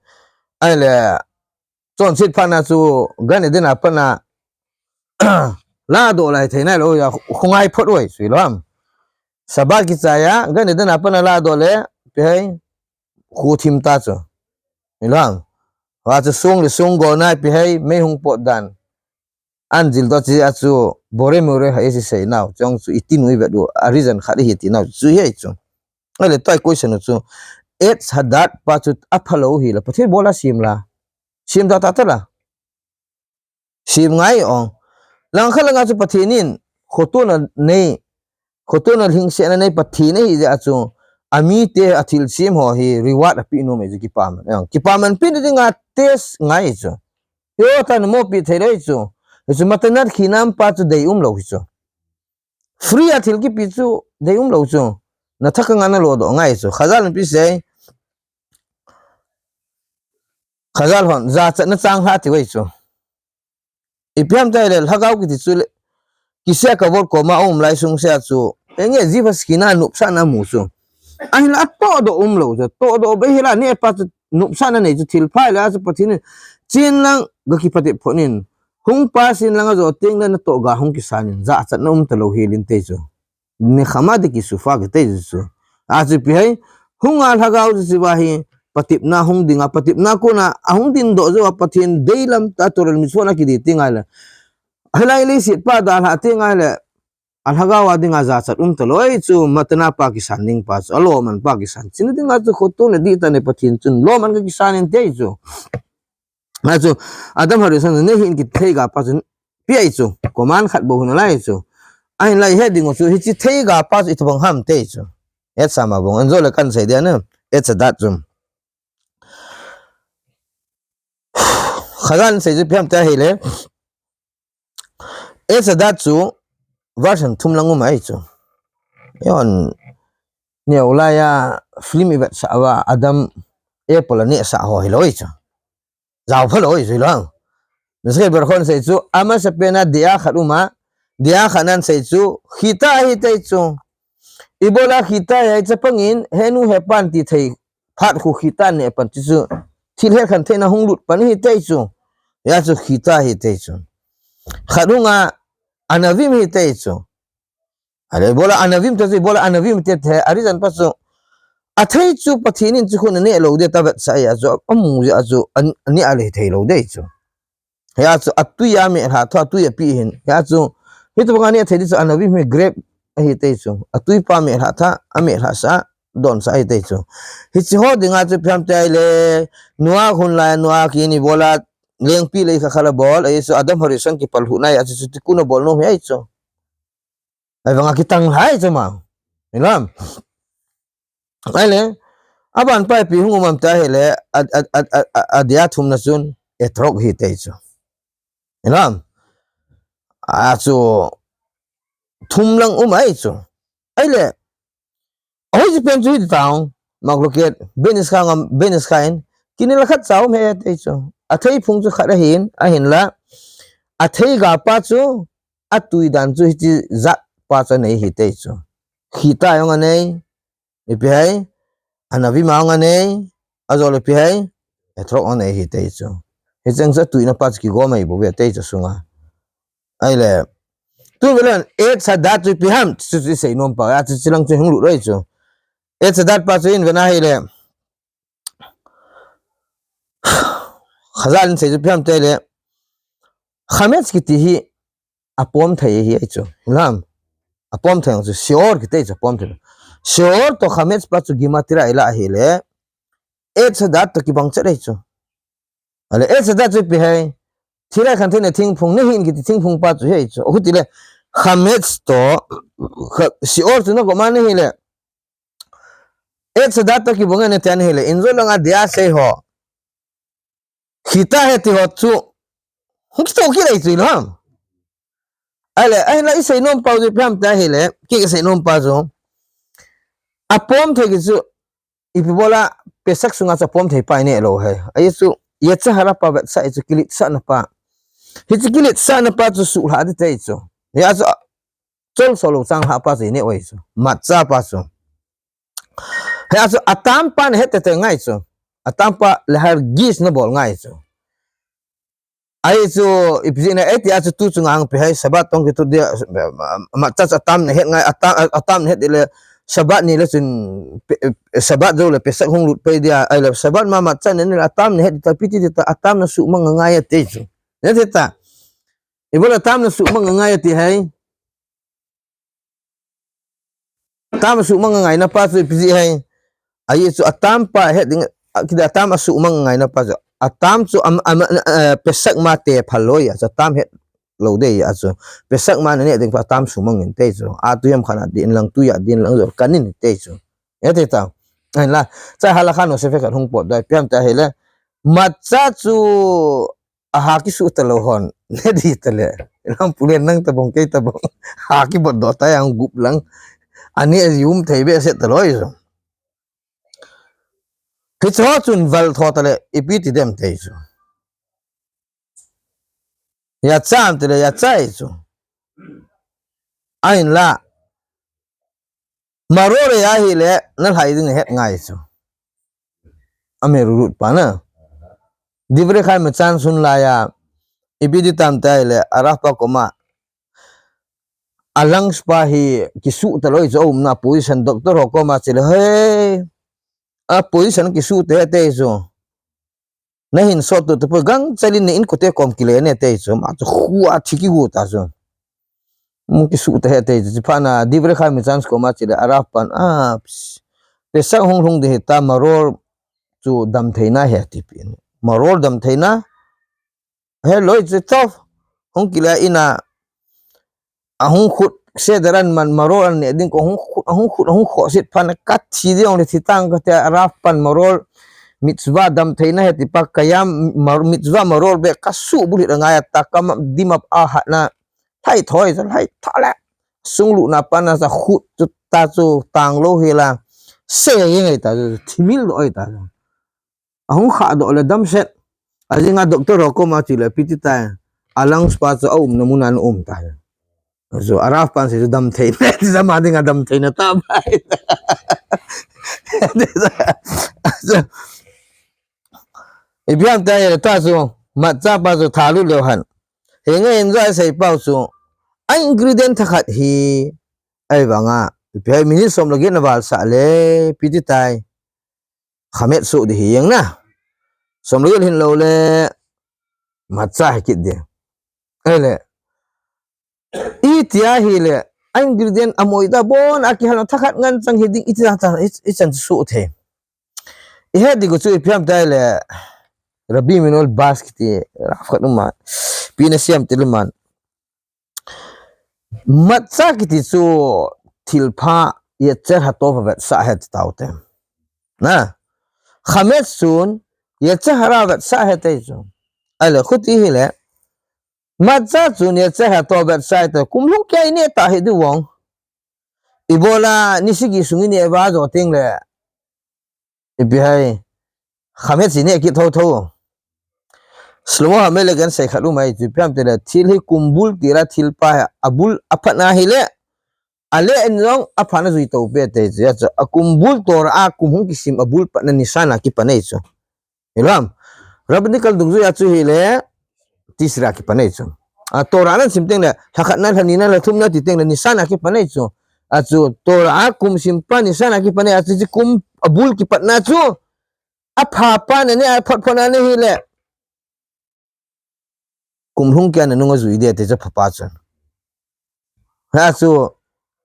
Ahile, chonset phat na chu Gan Eden a pat na ladoh lai thei nai lou a, khongai phot uve chu hilou ham. Shabbat kichai a, Gan Eden a pat na ladoh le, ipi ham, kho thim ta chu. Hilou ham. Hua chu song le song gol na ipi ham, mei hung pot dan. An jil doh chi a chu, Bore Mure ha isi sei nau, chong chu iti nui vet u, a reason khat ihi ti nau, chu hi chu. Ahile tua i question u chu, Etz Hadat pa chu apha lou hi la, Pathen bol a sim la. Sim da ta ta la. Sim ngai ong. Langkhat langa chu Pathen in, khotona nei, khotona lhingsetna nei Pathen ahi jeh a chu, amite a thilsem ho hi reward ape nom e chu kipaman. Eng, kipaman pena dinga test ngai chu. Yo ta na mopi thei lou chu. Chu matanat khinam pa chu dei um lou hi chu. Free a thil kipe chu dei um lou chu. Na thak anga na lodoh ngai chu. Chazal in ipi sei. Chazal hon, jachatna chang lha ti uve chu. Ipi ham ti ahile, lhagao kiti chu le, kiseh a kavot koma um lai sung sea chu. Enge jiva skina nopsahna mu chu. Ahinla atohdoh um lou chu. Tohdoh bei hila neh pa chu nopsahna nei chu thil pha hila chu Pathen in. Chen lang ga kipatep phot in. Hung pa sin lang a jo teng le natoh ga hung kisan in. Jachatna um ta lou hel in tei chu. Nechama de kisufa kiti chu. A chu ipi ham, hunga lhagao chu chiva hi, patepna hung dinga, patepna kona, ahung dingdoh jou a Pathen deilam ta Torah mitzvot na kidi ti ngai le. Hilai leiset pa dalha ti ngai le. A lhagao a dinga jachat um ta lou ahi chu, matana pa kisan ding pa chu, aloman pa kisan. China dinga chu khotona dih ta nei Pathen chun, loman ka kisan in tei chu. Achu, Adam Harishon chu, neh hih in kiti theiga pa chu, ipi ahi chu, command khat bou hi nalai chu. Ahinla i het ding u chu, hiche theiga pa chu itobang ham tei chu. Etsama bong, anjo le kan sei dia na, Etz Hadat chu. Chazal in sei chu ipi ham ti ahile, Etz Hadat chu, version thum lang um ahi chu. Eihon, neo laiya, film i vetsah uva, Adam, apple anehsah ho hilou ahi chu. Jao phalou ahi chu hilou. Mesket bar khon sei chu, amasapen a dea khat um a, dea khat nan sei chu, chita ahi tei chu. Ibola chita ahi chapang in, henu hepan ti thei, phat khu chita neh pan ti chu, thil het khen theina hung lut pan ahi tei chu. Hia chu chita ahi tei chu. Khat hung a, anavim ahi tei chu. Ahile, ibola anavim ti chu, ibola anavim ti thei, a reason pa chu. Athei chu Pathen in chu khun aneh lou dia ta vetsah a chu, amu jeh a chu, an, aneh a le thei lou dia chu. Hia chu, atui a melha tha, atui api hin. Hia chu, hitobang aneh thei di chu, anavim hi grape ahi tei chu. Atui pa melha tha, amelha sa, don sa ahi tei chu. Hiche ho dinga chu ipi ham ti ahile, Noah hun lai, Noah kin ibola, lengpi lei kha khala bol, ahi chu, Adam Harishon kipal hu nai, achu chu tikkun abol nom hi ahi chu. Ahivanga kitang lhai chu ma. Hilou ham. Ahile, aban pa ipi hung um ham ti ahile, a, a, a, a, a, adeh a thumna chun, etrog ahi tei chu. Hilou ham. Achu, thum lang um ahi chu. Ahile, ahoiche pen chu hiti tao, Machloket, Ben Ish Chai ngam, Ben Ish Chai in, kinel khat cha um ahi tei chu. Athei phung chu khat ahin, ahinla, atheiga pa chu, atui dan chu hiche jat pa chu anei ahi tei chu. Chita jong anei, ipi ham, anavim jong anei, ajole ipi ham, etrog jong anei ahi tei chu. Hicheng chu atuina pa chu kigom ahi bou ve tei chu sunga. Ahile. Tun vele, Yetzer Hara chu ipi ham, chu chu isei nom pa, a chu chu lang chu hung lut loi chu. Yetzer Hara pa chu in vena ahile. Chazal in sei chu ipi ham tile. Chametz kiti hi apom thei hi ahi chu. Hilam. Apom thei chu Sheol kiti chu apom thei. Sheol to Chametz pa chu gematria ilah ahile. Yetzer Hara to kibang chet ahi chu. Ahile Yetzer Hara chu ipi ham. Thilha khantheina thingphung, Nehin kiti thingphung pa chu ahi chu. Ahutile Chametz to, kha-, Sheol chu na gom a ahile. Yetzer Hara to kibang e nati ahile. Injo langa dia sei ho. Chita ahi ti ho chu. Hung kito kit ahi chu hilam. Ahile, ahinla isei nom pa chu ipi ham ti ahile. Kei kasei nom pa chu. Apom thei kiti chu. Ipi bola Pesach sunga chu apom thei pa ineh lou ahi. Ahi chu, Yetzer Hara pa vetsah ahi chu kiletsahna pa. Hiche kiletsahna pa chu suhlha ding ahi chu. Hia chu, chol so lou changlhah pa chu ineh u ahi chu. Matzah pa chu. Hia chu atam pa nahet teitei ngai chu. Atam pa lehargish nabol ngai chu. Ahi chu, ipi jeh inem iti a chu tu chunga hung ipi ham, Shabbat tong kitu dia, matzah chu atam nahet ngai, atam, atam nahet ding le, Shabbat ni le chun, pe-, Shabbat jou le Pesach hung lut pai dia, ahile, Shabbat ma matzah neh le atam nahet ding ta, ipi ti ding ta, atam nasuhmang ngai ati chu. Nati ta. Ibola atam nasuhmang ngai ati ham. Atam asuhmang ngaina pa chu ipi jeh ham. Ahi chu atam pa het ding, a, kiti atam asuhmang ngaina pa chu. Atam chu am, am, eh, Pesach ma te phal loi a chu atam het lou ding a chu. Pesach ma naneh ding pa atam suhmang in ati chu. A tui ham khat a din lang tui a din lang jo kan in ati chu. Ati ta. Ahinla, cha halakha no se fe khat hung pot dai ipi ham ti ahile. Matzah chu aha kisuh talou hon, neh ding tale. Lam pulen nang tabang kei tabang. Ha kibot doh tai ang gup lang. Ani a yum thei behseh talou ahi chu. Hiche ho chun val tho tale, ipi ti dem ati chu. Yetzer ham tile, Yetzer Hara ahi chu. Ahinla. Maror ahile, nalhai ding ahet ngai chu. Amerurut pa na. Divrei Chaim a chan sun laiya. Ipi ti tam ti ahile, a Rav pa koma. A lungs pa hi kisuh talou ahi chu aumna position doctor ho koma chele. Hei. A position kisuh te te chu. Nahin sot tu tapoi gangchel in na inkote kom kile ne ati chu, ama chu khua thi kigu ta chu. Mu kisuh ta ahi ati chu, chuphat na Divrei Chaim a chan koma chele a Rav pan, a, Pesach hung lhung ding hita, maror chu damtheina ahi ati pen. Maror damtheina, heloi chu toh, hung kile in a, ahung khut, seder an man maror an neh ding ko, ahung khut, ahung khut, ahung khoh sit phat na kathi ding le thi tang kati a, a Rav pan maror mitzvah damtheina ahi ati pa kayam mar-, mitzvah maror beh kasuh bulhit angai ati a, kama dimap a hat na, lhai thoi, lhai tha le, sung lutna pa na sa khut chu ta chu tang lou hi la, se ye ngai ta chu, thimil lou ahi ta chu. Ahung khah doh le damset. Ajing a doctor ho koma chele ipi ti tai. A lungs pa chu aumna mun a um tai. Chu a Rav pan sei chu damtheina. Ti chu ama dinga damtheina ta bai. Chu ipi ham ti ahile ta chu matzah pa chu thalut leu hen. Henge in jo asei pau chu. A ingredient thakhat hi. Ahivanga. Ipi ham minute som le get na valsah le. Ipi ti tai. Chametz suh ding hi jeng na. Som le get hin lou le. Matzah hi kit ding. Ahile. Iti ahile. A ingredient amoi ta bon a kihal na thakhat ngen chang hi ding iti ta ta i, ichan suh thei. Ihet ding u chu ipi ham ti ahile. Rabbi Immanuel Bas kiti. Rav khat um a. Ipi na siam ti le man. Matzah kiti chu thilpha Yetzer Hatov avetsah ahi ti tau te. Na. Chametz chun Yetzer Hara avetsah ahi ti chu. Ahile khuti hile. Matzah chun Yetzer Hatov avetsah ahi ti kum lhung kei neh ta hi ding vang. Ibola ni sagi sung ineh va jo teng le. Ipi ham. Chametz ineh kit thotho. Shlomo Hamelech in asei khat um ahi chu ipi ham ti le thil hi kum bul tila thilpha hi abul aphat na hile. Ale in jong aphat na jui to pe ti chu. Akum bul Torah a kum hung kisim abul pat na Nisan a kipan ahi chu. Hilam. Rabbinical dungjui a chu hile. Tisri a kipan ahi chu. A, Torah nan sim teng le, lha khatna, lha nina, lha thumna ti teng le, Nisan a kipan ahi chu. A chu, Torah a kum sim pa, Nisan a kipan ahi, a chu, chu kum a bul kipatna chu. A pha pa na ne, a phot phot na ne hi le. Kum lhung kia na nung a zui de te chu pha pa chun. Ha chu,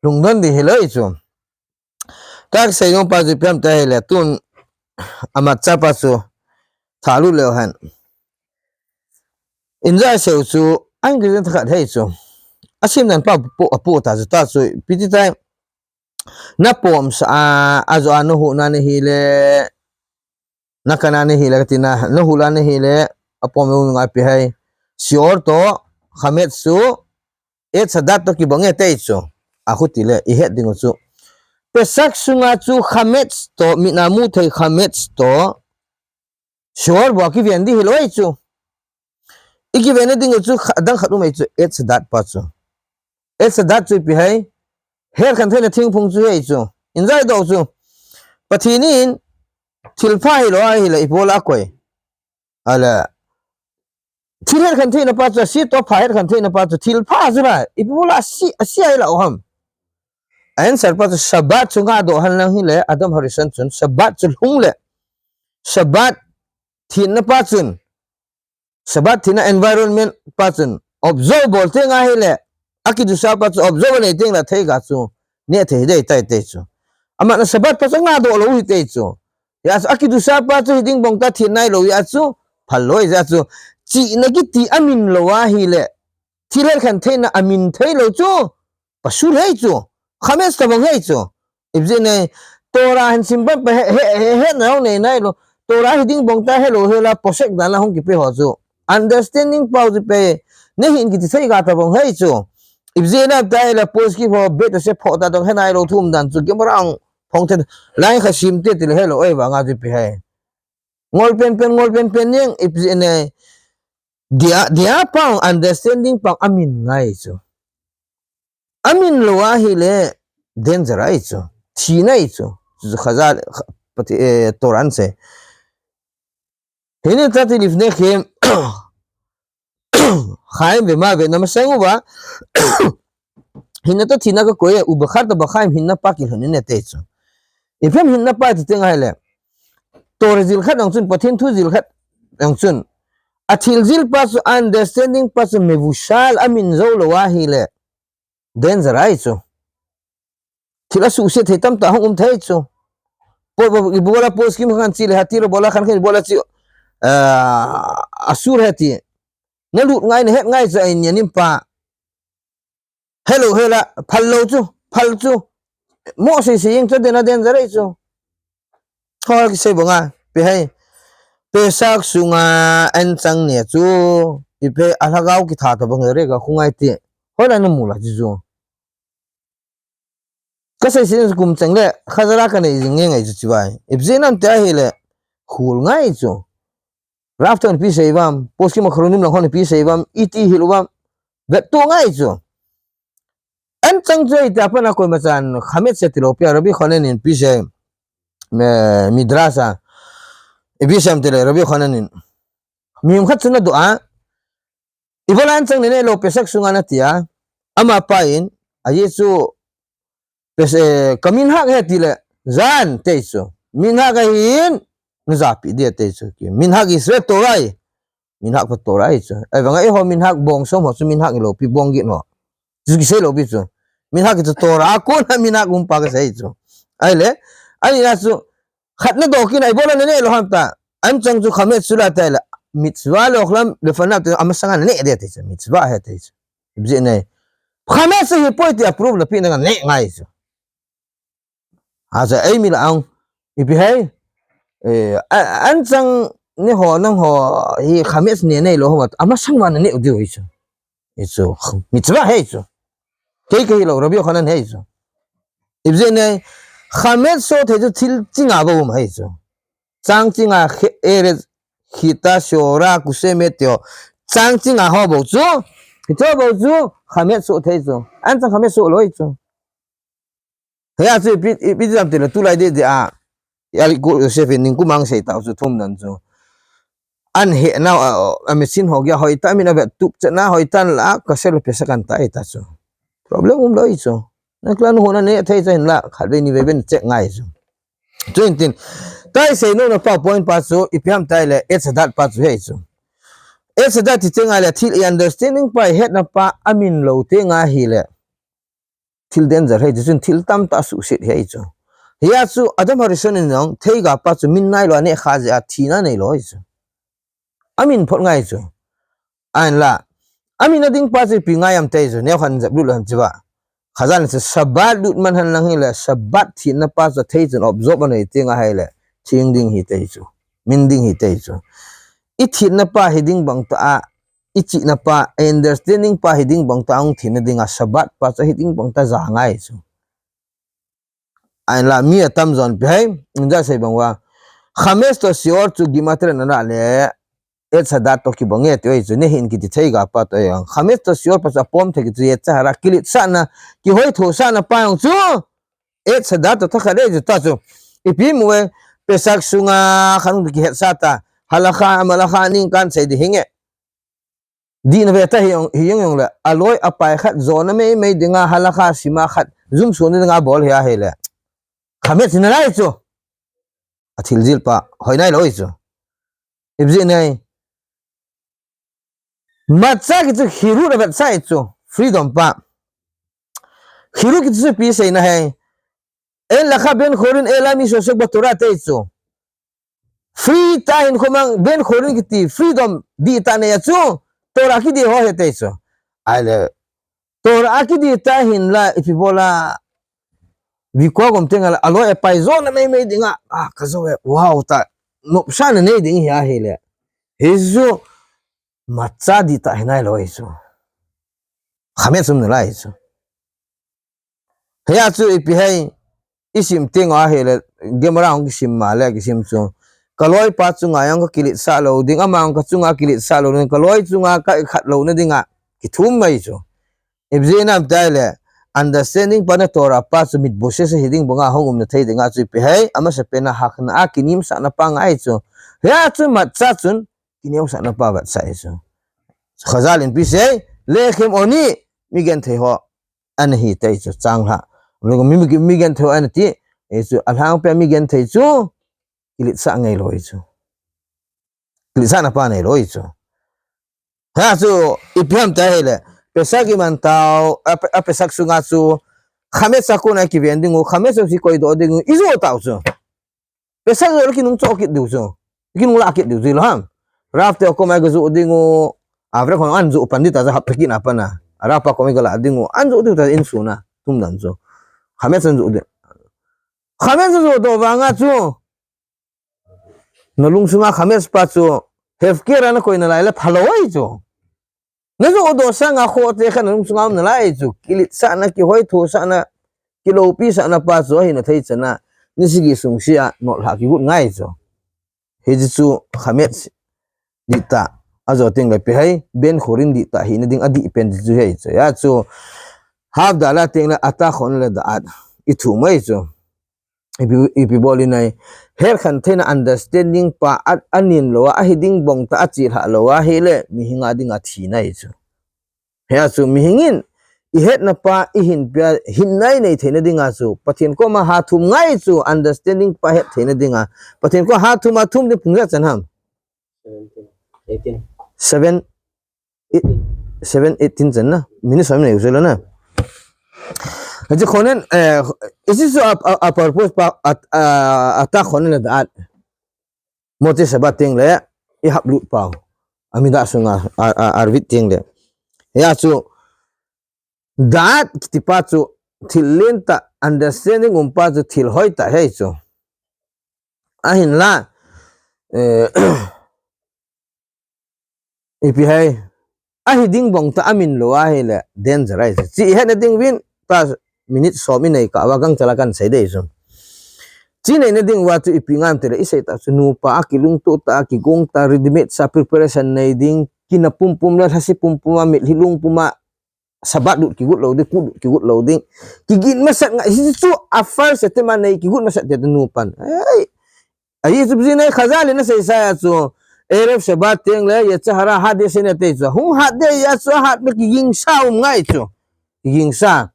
lungdon di hi loi chu. Ka sei nom pa chu ipi ham ti ahile, tun amat cha pa chu thalut leu hen. Inza seu chu an ki zen thakhat hei chu. Asim nan pa pu, apu ta chu ta chu, ipi ti tai. Na pom sa a, a zo a na hu na na hi le. Na kana na hi le, ka ti na, na hu la na hi le, a pom lo ngai pi hai. Shior to, Chametz chu, Etz Hadat to kibang e tei chu. A khu ti le, i het ding u chu. Pesach sunga chu Chametz to, mit a mu thei Chametz to, Shior bo kiven di hi loi chu. I kiven ding u chu kha-, dang khat um ei chu, Etz Hadat pa chu. Etz Hadat chu ipi hai, her khan theina thingphung chu hei chu. Inza i do chu. Pathen in thil pha hi lo ahi le, ipi bol a koi. Ala, thil her khan theina pa chu, asi to pha her khan theina pa chu, thil pha chu la, ipi bol a asi, asi ahi la o ham. Answer pa chu, Shabbat chu nga do han lang hi le, Adam Harishon chun, Shabbat chu lhung le. Shabbat thina pa chun, Shabbat thina environment pa chun, observe bol te nga hi le, a kidusha pa chu, observe nei teng la thei ga chu, ne thei dei tai te chu. Ama na Shabbat pa chu nga do lo hi te chu. Ya chu, a kidusha pa chu hi ding bong ta thin nai lo ya chu, phal lo ya chu. Chi na kiti a min lo a hi le, thil her khan theina a min thei lo chu, pasul hei chu, Chametz ta bang hei chu. Ipi jeh nei, Torah hin sim pan pa he, he, he, he na hong nei nai lo. Torah hi ding bong ta he lo he la, posek dan la hong kipe ho chu. Understanding pau chu pe, ne hin kiti thei ga ta bang hei chu. Ipi jeh na ta he la, poskim ho, bet se pho ta dong he nai lo thum dan chu, Gemara ang phong then, lai kha sim te ti le he lo, oi ba nga chu pe hei. Ngol pen pen, ngol pen pen ning, ipi jeh nei. Dia, dia pang understanding pang a min ngai chu. A min lo a hi le danger ahi chu. Thina ahi chu. Chu Chazal, kha-, pati, eh, Torah an se. Hinatati lifnechem, chaim vemave, na masang uva, Hinata thina kakoi e, ubacharta bachaim, hinna pa kilhonin e te chu. Ipi ham hinna pa ti teng ahile. Torah jil khat jong chun, Pathen thu jil khat jong chun. A thil jil pa chu, understanding pa chu, mevushal a min jou lou ahile. Danger ahi chu. Thil asuhset thei tamtah hung um thei chu. Po, po, ibola poskim khan chi le, hatira bola khan khan ibola chi. Ah, asur heti. Na lut ngai, na het ngai chu ahi nianim pa. Hello, hela, phal lou chu, phal chu. Mo sei sei jeng chu dena den jarai chu. Thol kisei banga, pe hai. Pesach sunga an chang ne chu. Ipi a lhagao kitha ta bang re ka khungai ti. Hola na mula chu chu. Ka sei sei kum chang le, khajara ka nei jing nge ngai chu chi vai. Ipi jeh nam te ahile, khul ngai chu. Rav toh ipi sei uvam, poskim achronim lang hon ipi sei uvam, iti hil uvam, vet to ngai chu. An chang chu ita pana koima chan, chametz se ti lou pi a, Rabbi Yochanan in ipi sei, me, midrash a, ipi sei am ti le, Rabbi Yochanan in. Mihem khat chu na do a, ibola an chang ne ne lou Pesach sunga na ti a, ama pa in, a Jesu, Pes-, eh, ka minhag he ti le, jan te chu. Minhag ahin, na japi dia te chu. Ki minhag Israel Torah ahi. Minhag pa Torah ahi chu. Ahivanga eiho minhag bong som ho chu minhag ilou pi bong gin ho. Chu kisei lou pi chu. Minhag chu Torah a kona minhag um pa kasei chu. Ahile, ahile chu, khat na do kit a ibola na ne lou ham ta. An chang chu chametz chu la ta le. Mitzvah le ochlam le fanap te amasanga na ne dia te chu. Mitzvah he te chu. Ipi jeh nei. Chametz hi poi ti approve na pi na ne ngai chu. Aja ei mi la ang. Ipi hai. Eh, a-, an chang ne ho nang ho hi chametz ne nei lou ho ma. Amasang ma na ne u diu hi chu. Hi chu. Mitzvah hei chu. Kei kei lou, Rabbi Yochanan hei chu. Ipi jeh nei. Chametz so thei chu thil chinga bou um hei chu. Chang chinga khe-, eret, chita, shora, kusemet tio. Chang chinga ho bou chu. Hito bou chu. Chametz so thei chu. An chang chametz so lou hi chu. Hei a chu ipi, ipi jam ti le tulai de de a. Yali ko Yosef in ning kumang sei tau chu thum nan chu. an he na, a, a machine ho gei a hoitah, amin a vet tup chet na hoitah la, ka sel pesa kan ta e ta chu. Problem um lou e chu. Na kila nu ho na ne thei chu hin la, khat vei ni vei vei check ngai chu. Chuin tin, tai sei nom na pa point pa chu, ipi ham tai le, et sa dat pa chu hi chu. Et sa dat ti chenga le, thil i understanding pa, i hetna pa, amin lou te nga hi le. Thil danger hi chu, chun thil tamtah suhset hi chu. Hia chu, Adam Harishon in jong, theiga pa chu, min nai lou, a ne kha jeh a, thina nei lou hi chu. Amin phot ngai chu. Ahin la. Amin a ding pa chu ipi ngai am tei chu. Neo khan jep lut lam chu ba. Khazan chu Sabbath lut man han lang hi le Sabbath thina pa chu thei chun observe anei ti nga hai le. Thing ding hi tei chu. Min ding hi tei chu. I thina pa hi ding bang ta a. I chihna pa, i understanding pa hi ding bang ta a hung thina ding a Sabbath pa chu hi ding bang ta ja ngai chu. Ahin la mi atam jon pi hai, inja sei bang uva. Chametz to sheor chu gimatria na la le, et sa dat to kibang e ti oi chu, ne hin kiti theiga pa to e. Chametz to sheor pa chu apom thei kiti yetzer hara kiletsahna, kihoithosahna pa jong chu, et sa dat to thakhat e chu ta chu. Ipi mu e, Pesach sunga khan kihetsah ta, halacha, amalacha ning kan sei di hinge. Dihna ve ta hi jong, hi jong jong le, aloi apai khat, jona mei mei dinga, halacha sima khat, jumsuna dinga bol hi ahi le. Chametz hi na lai chu. Athil jil pa, hoi nai lou hi chu. Ipi jeh nai. Matzah kiti chu Hebrew na vetsah hi chu. Freedom pa. Hebrew kiti chu ipi sei na hai. Ein laka ben chorin ela mi shosek ba Torah tei chu. Free ta hin khomang ben chorin kiti freedom di ta nei a chu. Torah kidi ho he tei chu. Ai le. Torah kidi ta hin la ipi bola. Viko gom tenga la aloi apai jona mei mei dinga. Ah, ka jo e. Wow ta. Nopsahna nei ding hi ahi le. Hi chu matzah di ta hi nai lou hi chu. Chametz um na lai hi chu. Hia chu ipi hai, i sim teng a hi le, Gemara hung kisim ma le, kisim chu. Ka loi pa chunga jong ka kiletsah lou ding, ama jong ka chunga kiletsah lou ding, ka loi chunga ka khat louna dinga, kithum mai chu. Ipi jeh ham tai le, understanding pa na Torah pa chu mitboshes hi ding banga hung um na thei dinga chu ipi hai, amasapen a hakna a kinimsahna pa ngai chu. Hia chu matzah chun, kineosahna pa vetsah hi chu. Chazal in ipi sei, lechem oni, mi genthei ho. Ana hi tei chu chang lha. Mi, mi, mi genthei ana ti, e chu, alhangpi a mi genthei chu, kiletsah ngai lou hi chu. Kiletsahna pa nei lou hi chu. Ha chu, ipi ham ta hi le, Pesach iman tau, a, a Pesach sunga chu, Chametz a kona kiven ding u, Chametz a chu koi doh ding u, i jo tau chu. Pesach jo le kinung cho kit diu chu. Kinung la kit diu chu lo ham. Rav te koma ka jo ding u. Average hon an jo pan di ta ja hap peki na pana. Rav pa koma ka la ding u. An jo diu ta in suna. Tum dan chu. Chametz an jo di. Chametz jo doh vanga chu. Na lungsunga Chametz pa chu. Hefker a na koi na lai le phalou hi chu. Na jo doh sanga kho te kha na lungsunga um na lai chu. Kiletsahna, kihoithosahna, kiloupisahna pa chu ahi na thei chana. Ni sagi sung sia, not lha kigut ngai chu. Hi chu Chametz di ta. A jo teng le ipi hai, ben chorin di ta hi na ding a di pen chu hi chu. Ya chu, Havdalah teng le ata chon le da'at. I thum mai chu. Ipi, ipi bol in ai. Her khan theina understanding pa a, a nin lou a, a hi ding bang ta a chi lha lou a, hi le mihing a ding a thi nai chu. Hia chu mihing in, i hetna pa, i hin pia, hin nai nei theina ding a chu. Pathen koma ha thum ngai chu, understanding pa het theina ding a. Pathen koma ha thum a thum ding phung ja chan ham. Seven, eight, seven, eighteen chan na. Minute som nei u se lo na. Aji khonen, eh, isi su a, a, a purpose pa, at, a, ata khonen le da'at. Motzei Shabbat teng le, i hap lut pau. Amida sunga, a, a, arvit teng le. Ya chu, da'at kiti pa chu, thil len ta, understanding um pa chu, thil hoi ta hi chu. Ahin la, eh, Ipi hai, a hi ding bang ta a min lou a hi le, danger ai. Chi i hetna ding vin, ta minute som i nei kah uva gangchal a kan sei dei chu. Chi neina ding uva chu ipi ngam ti le, i sei ta chu nupa a kilungto ta, a kigong ta, ready made sa preparation nei ding, kina pumpum le, lhase pumpum a, mitlhi lungpum a, Shabbat lut kigot lou ding, kut lut kigot lou ding. Kigin masat ngai, hichu a first attempt a nei kigot masat te nupan. Ai, ai chu bujina Chazal in asei sa a chu, Erev Shabbat teng le Yetzer Hara hat ding ahi ati chu. Hung hat ding ahi chu, hat le kigingsa um ngai chu. Kigingsa.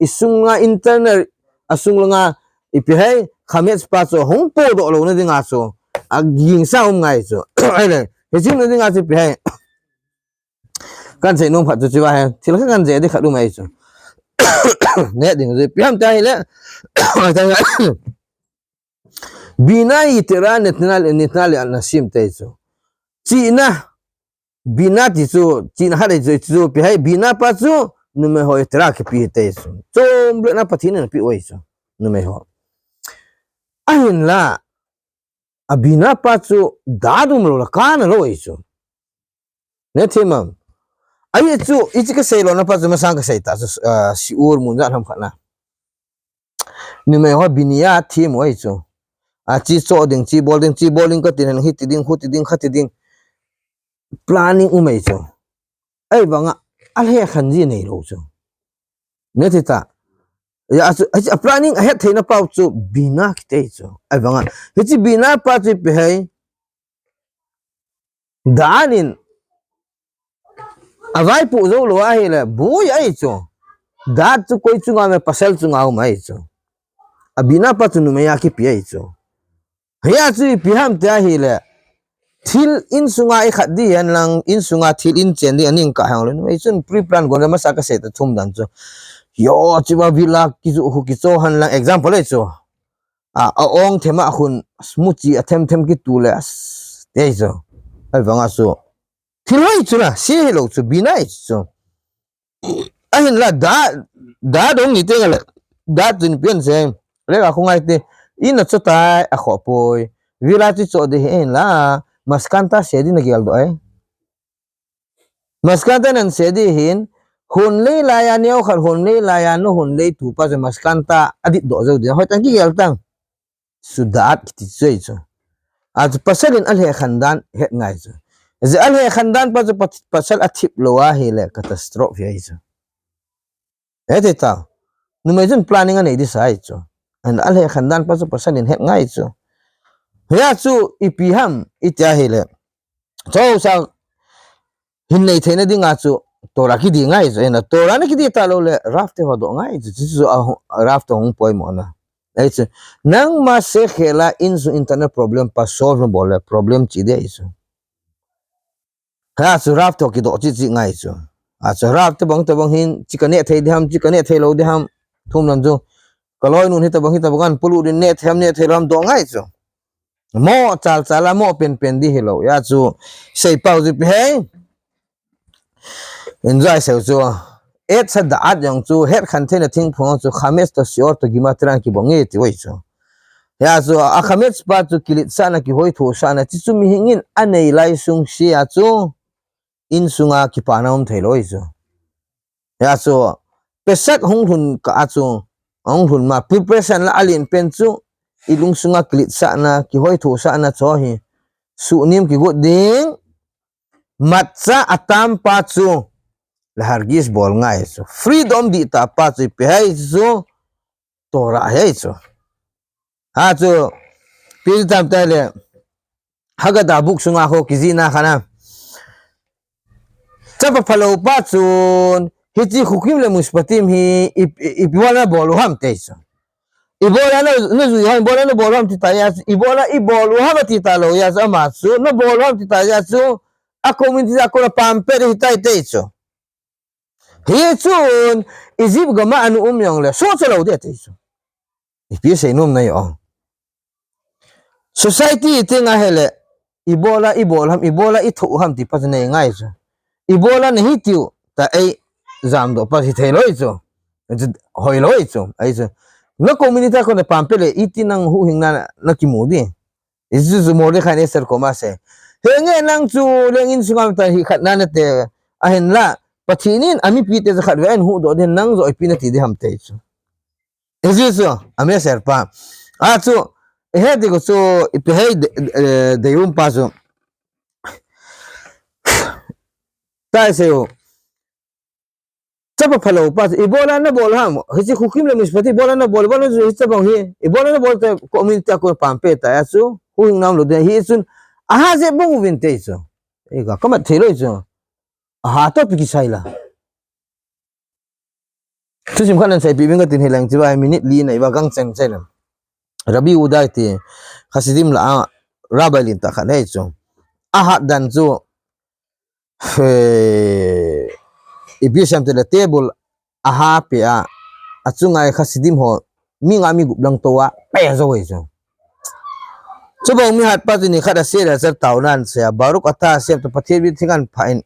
Isunga internal, asung langa, ipi ham, chametz pa chu hung podoh louna dinga chu. Agingsa um ngai chu. Ahile, hiche umna dinga chu ipi ham. Kan seinom phat chu hiche ahi. Thil khat kan sei ding khat um ahi chu. Neh ding chu ipi ham tia ahile. Bina yetera nitna, nitna le anasim ati chu. Chihna, bina ti chu, chihna khat ahi chu, chu ipi ham, bina pa chu, numei ho yetera kipe ati chu. Chomlutna Pathen in apeh u ahi chu, numei ho. Ahinla, abina pa chu, da'at umlou le kana lou ahi chu. Neh thei mong. Ahi chu, hiche kasei louna pa chu, masang kasei ta chu, ah, shiur mun jat ham khat na. Numei ho binah them u ahi chu. A, hiche cho ding, hiche bol ding, hiche bol ding kati hen, hiti ding, huti ding, khati ding. Planning um ahi chu. Ahivanga, alhekhen ji neilou chu. Neh thei ta. Hia chu, hiche planning ahet theina pau chu bina kiti chu. Ahivanga, hiche bina pa chu ipi ham. Da'at in avaipoh jou lou ahile, boi ahi chu. Da'at chu koi chunga um, pasal chunga um ahi chu. Abina pa chu numei a kipe ahi chu. Hia chu ipi ham tia ahile, thil insunga ikhat ding hen lang, insunga thil in chen ding aning kah hen lang. Numei chun pre-plan gon le masa kasei ta thum dan chu. Yo, hiche a villa kijoh khu kicho hen lang, example ahi chu. A, a-ong them a khun, smoothie athem them kitu le, as, ati chu. Ahivanga chu. Thil hoi chu na, se hilou chu, bina ahi chu. Ahinla, da'at, da'at dong ni teng le, da'at chun ipi ham sei. Lekha khu ngai te, in a cho tai, akhoh poi. Villa chu cho ding ahinla, maskanta se ding nagel doh ahi. Maskanta nan se ding hin, hon lei laiya neo khat hon lei laiya nahon lei tupa chu maskanta adit doh jou ding. Hoitah kigel tang. Chu da'at kiti chu ahi chu. A chu pasal in alhekhen dan het ngai chu. Hiche alhekhen dan pa chu pa-, pasal athip lou ahile catastrophe ahi chu. Hiti ta. Numei chun planning anei ding sa ahi chu. An alhekhen dan pa chu pasal in het ngai chu. Hia chu ipi ham, iti ahile. Chu sa hin nei theina dinga chu Torah kidih ngai chu. Ena Torah nakidih talou le Rav te ho doh ngai chu. Chu chu a hu-, Rav te hung poimo na. Ahi chu. Nangma se khela insung internal problem pa solve nabol le problem che ding ahi chu. Hia chu Rav te kidoh cheh cheh ngai chu. A chu Rav te bang te bang hin, hiche kaneh thei ding ham, hiche kaneh thei lou ding ham, thum nan chu. Kaloinun hitabang hitabang an pulu din neh thei ham, neh thei lou ham doh ngai chu. Mo chal chal a mo pen pen ding hilou. Hia chu, sei pau chu ipi ham. Enjoy sah u chu. Etz hada'at jong chu, hetkhen theina thingphung chu, chametz to shior to gimatria in kibang e ti u ahi chu. Hia chu, a chametz pa chu kiletsahna, kihoithosahna, hichu mihem in anei lai sung sea chu, insunga kipana um thei lou ahi chu. Hia chu, Pesach hung lhun kah a chu, hung lhun ma, preparation la alen pen chu, ilungsunga kiletsahna, kihoithosahna chu hi, suhnem kigot ding, matzah atam pa chu, להרגיש bol ngai chu. Freedom dihtah pa chu, ipi ham chu, Torah ahi chu. Hia chu, ipi ham itile, Haggadah book sunga ho kijihna khat na. Chapa phalou pa chun, hiche chukim le mishpatim hi, i, i, ibola nabol u ham ati chu. Ibola na, najui u ham, ibola nabol u ham ati ta chu, ibola, ibola nabol u ham ati talou chu, ama chu, nabol u ham ati ta chu, a community a kona pampe ding ahitai ati chu. Hichun, Egypt gam a ana um jongle, sohcha lou ding ati chu. Ipi seinom nahi o. Society teng ahile, ibola ibol u ham, ibola ithoh u ham ti pa chu nei ngai chu. Ibola nahi tiu, ta ei jamdoh pa chu hithei lou ahi chu. Hoilou ahi chu, ahi chu. Na community a kona pampe le, iti nang huhhingna nakimu ding. Hichu chu Mordechai in Esther koma asei. Henge nang chu leng insunga mi ta hi khat na nate ahinla. Pathen in amipi te chu khat vei in huhdoh ding nang joh ipi nati ding ham ati chu. Hichu chu, amesser pa. A chu, he ti ko chu, ipi hei de, de, de um pa chu. Tai sei u. Chapa phalou pa chu, ibola nabol u ham, hiche chukim le mishpatim, ibola nabol, ibola nabol, hiche bang hi, ibola nabol te community a kona pampe ta chu, huhhingna umlou ding, hichun, Aha jeh bong uvin te chu. Ei ga kamat thei lou chu. Aha toh pi kisai la. Thusim khat nan seipi bing katin hilang chibai minute li na iva gang chen chen. Rabbi Yehudai ti Hasidim la a rabbi lin ta khat nei chu. Ahat dan chu. He, ipi sem te le table aha pe a, achunga Hasidim ho mi nga mi gup lang toh a pe jo ei chu. Chubang mi hat pa chu ni khat a se le sar tau nan se a, Baruch ata se to Pathen bi thingan pha in.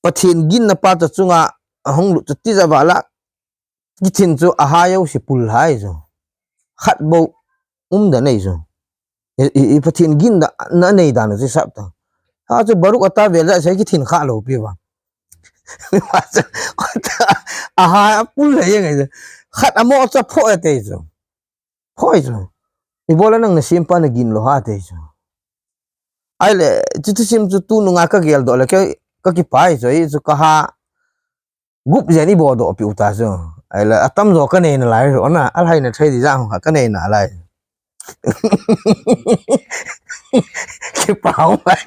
Pathen ginna pa to chunga ahung lut chu tija vala kithin chu aha jouse pul hai chu. Khat bou um da nei chu. I, i, i Pathen ginna na nei dan chu sap ta. Ha chu Baruch ata vel ja se kithin kha lou pi va. Aha pul hai ngai chu. Khat amo cha pho e te chu. Phoi chu. Ibola nang na sim pa na gin lou ha te chu. Ai le, chu thusim chu tu nunga ka gel doh le ke, ka kipai chu, i chu ka ha gup jen i bo doh pi uta chu. Ai le, atam jo ka nei na lai ro na, alhai na thei di ja hong ka nei na lai. Kipau mai.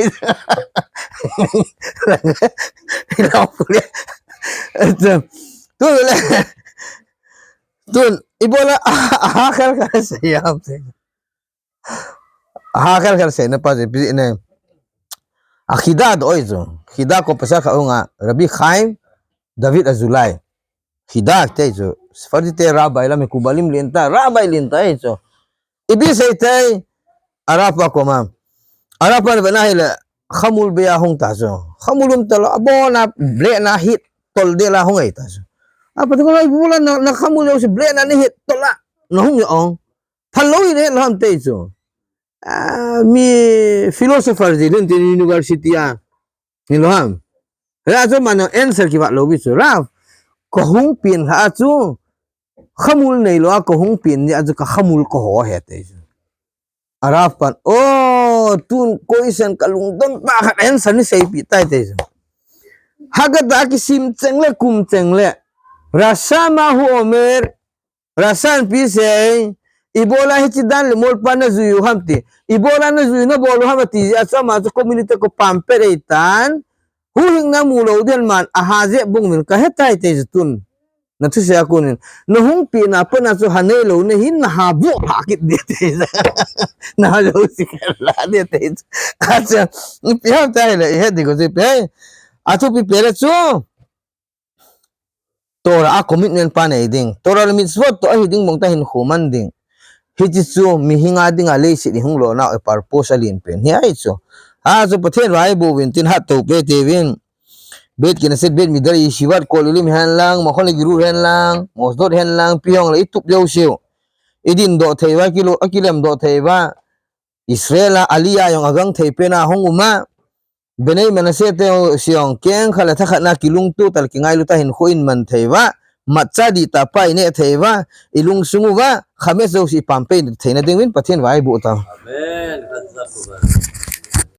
Ilo pule. Tu le. Tun, ibola, aha khel khel sei am te. Aha khel khel sei na pa je pi ne. A khida doh ei chu. Khida ko pasa kha unga Rabbi Chaim David Azulai. Khida te chu. Sephardi te rabbi la Mekubalim lin ta, rabbi lin ta ei chu. Ipi sei te Arafa ko ma. Arafa ve na hi le khamul be a hung ta chu. Khamul um ta lo, abona ble na hit tol de la hung ei ta chu. Apa tu ko ibola na, na khamul yo si ble na ni hit tol la. Na hung yo ong. Phal lou hi le lam te chu. Ah, mi philosopher ji lun tin university a. Ni lo ham. Ra chu mana answer ki va lou bi chu. Ra ko hung pin ha chu. Khamul nei lo a ko hung pin ni a chu ka khamul ko ho he te chu. Arafa pan. Oh, tun ko isen ka lungdon pa khat answer ni sei pi tai te chu. Haggadah kisim cheng le kum cheng le. Rasha ma hu omer. Rasha in pi sei, ibola hichi dan le mol pa na jui u ham ti. Ibola na jui na bol u ham ti, a chama chu community ko pam pe rei tan. Hu hing na mu lou den man, aha jeh bung min ka he tai te chu tun. Na thu se a kunin. Na hung pi na pa na chu ha nei lou na hin na ha bu ha kit de te. Na ha lou si ka la de te. Acha, pi ha tai le, he di ko si pe. A thu pi pe le chu. Torah a commitment pa nei ding. Torah le mitzvot to ahi ding bang ta hin khu man ding. Hichi chu mihinga dinga leiset i hung lona e purpose a lien pen hi ahi chu. Ha chu Pathen vaibo uvin tin hat to pe te uvin. Beit Knesset, Beit Midrash, Yeshivat, Kollim hen lang, Machon le Gerur hen lang, Mosdot hen lang, pi hong le i tup leu siu. I din doh thei uva, kilo, a kilem doh thei uva. Israel a Aliyah jong a gang thei pen a hung um a. Bnei Menashe te siong keng khat le thakhat na kilungto tal kingailu ta hin khu in man thei uva. Matcha di ta pa i ne thei uva. I lungsung uva. Khames jouse i pam pe thei na ding uvin Pathen vaibo ta. Amen.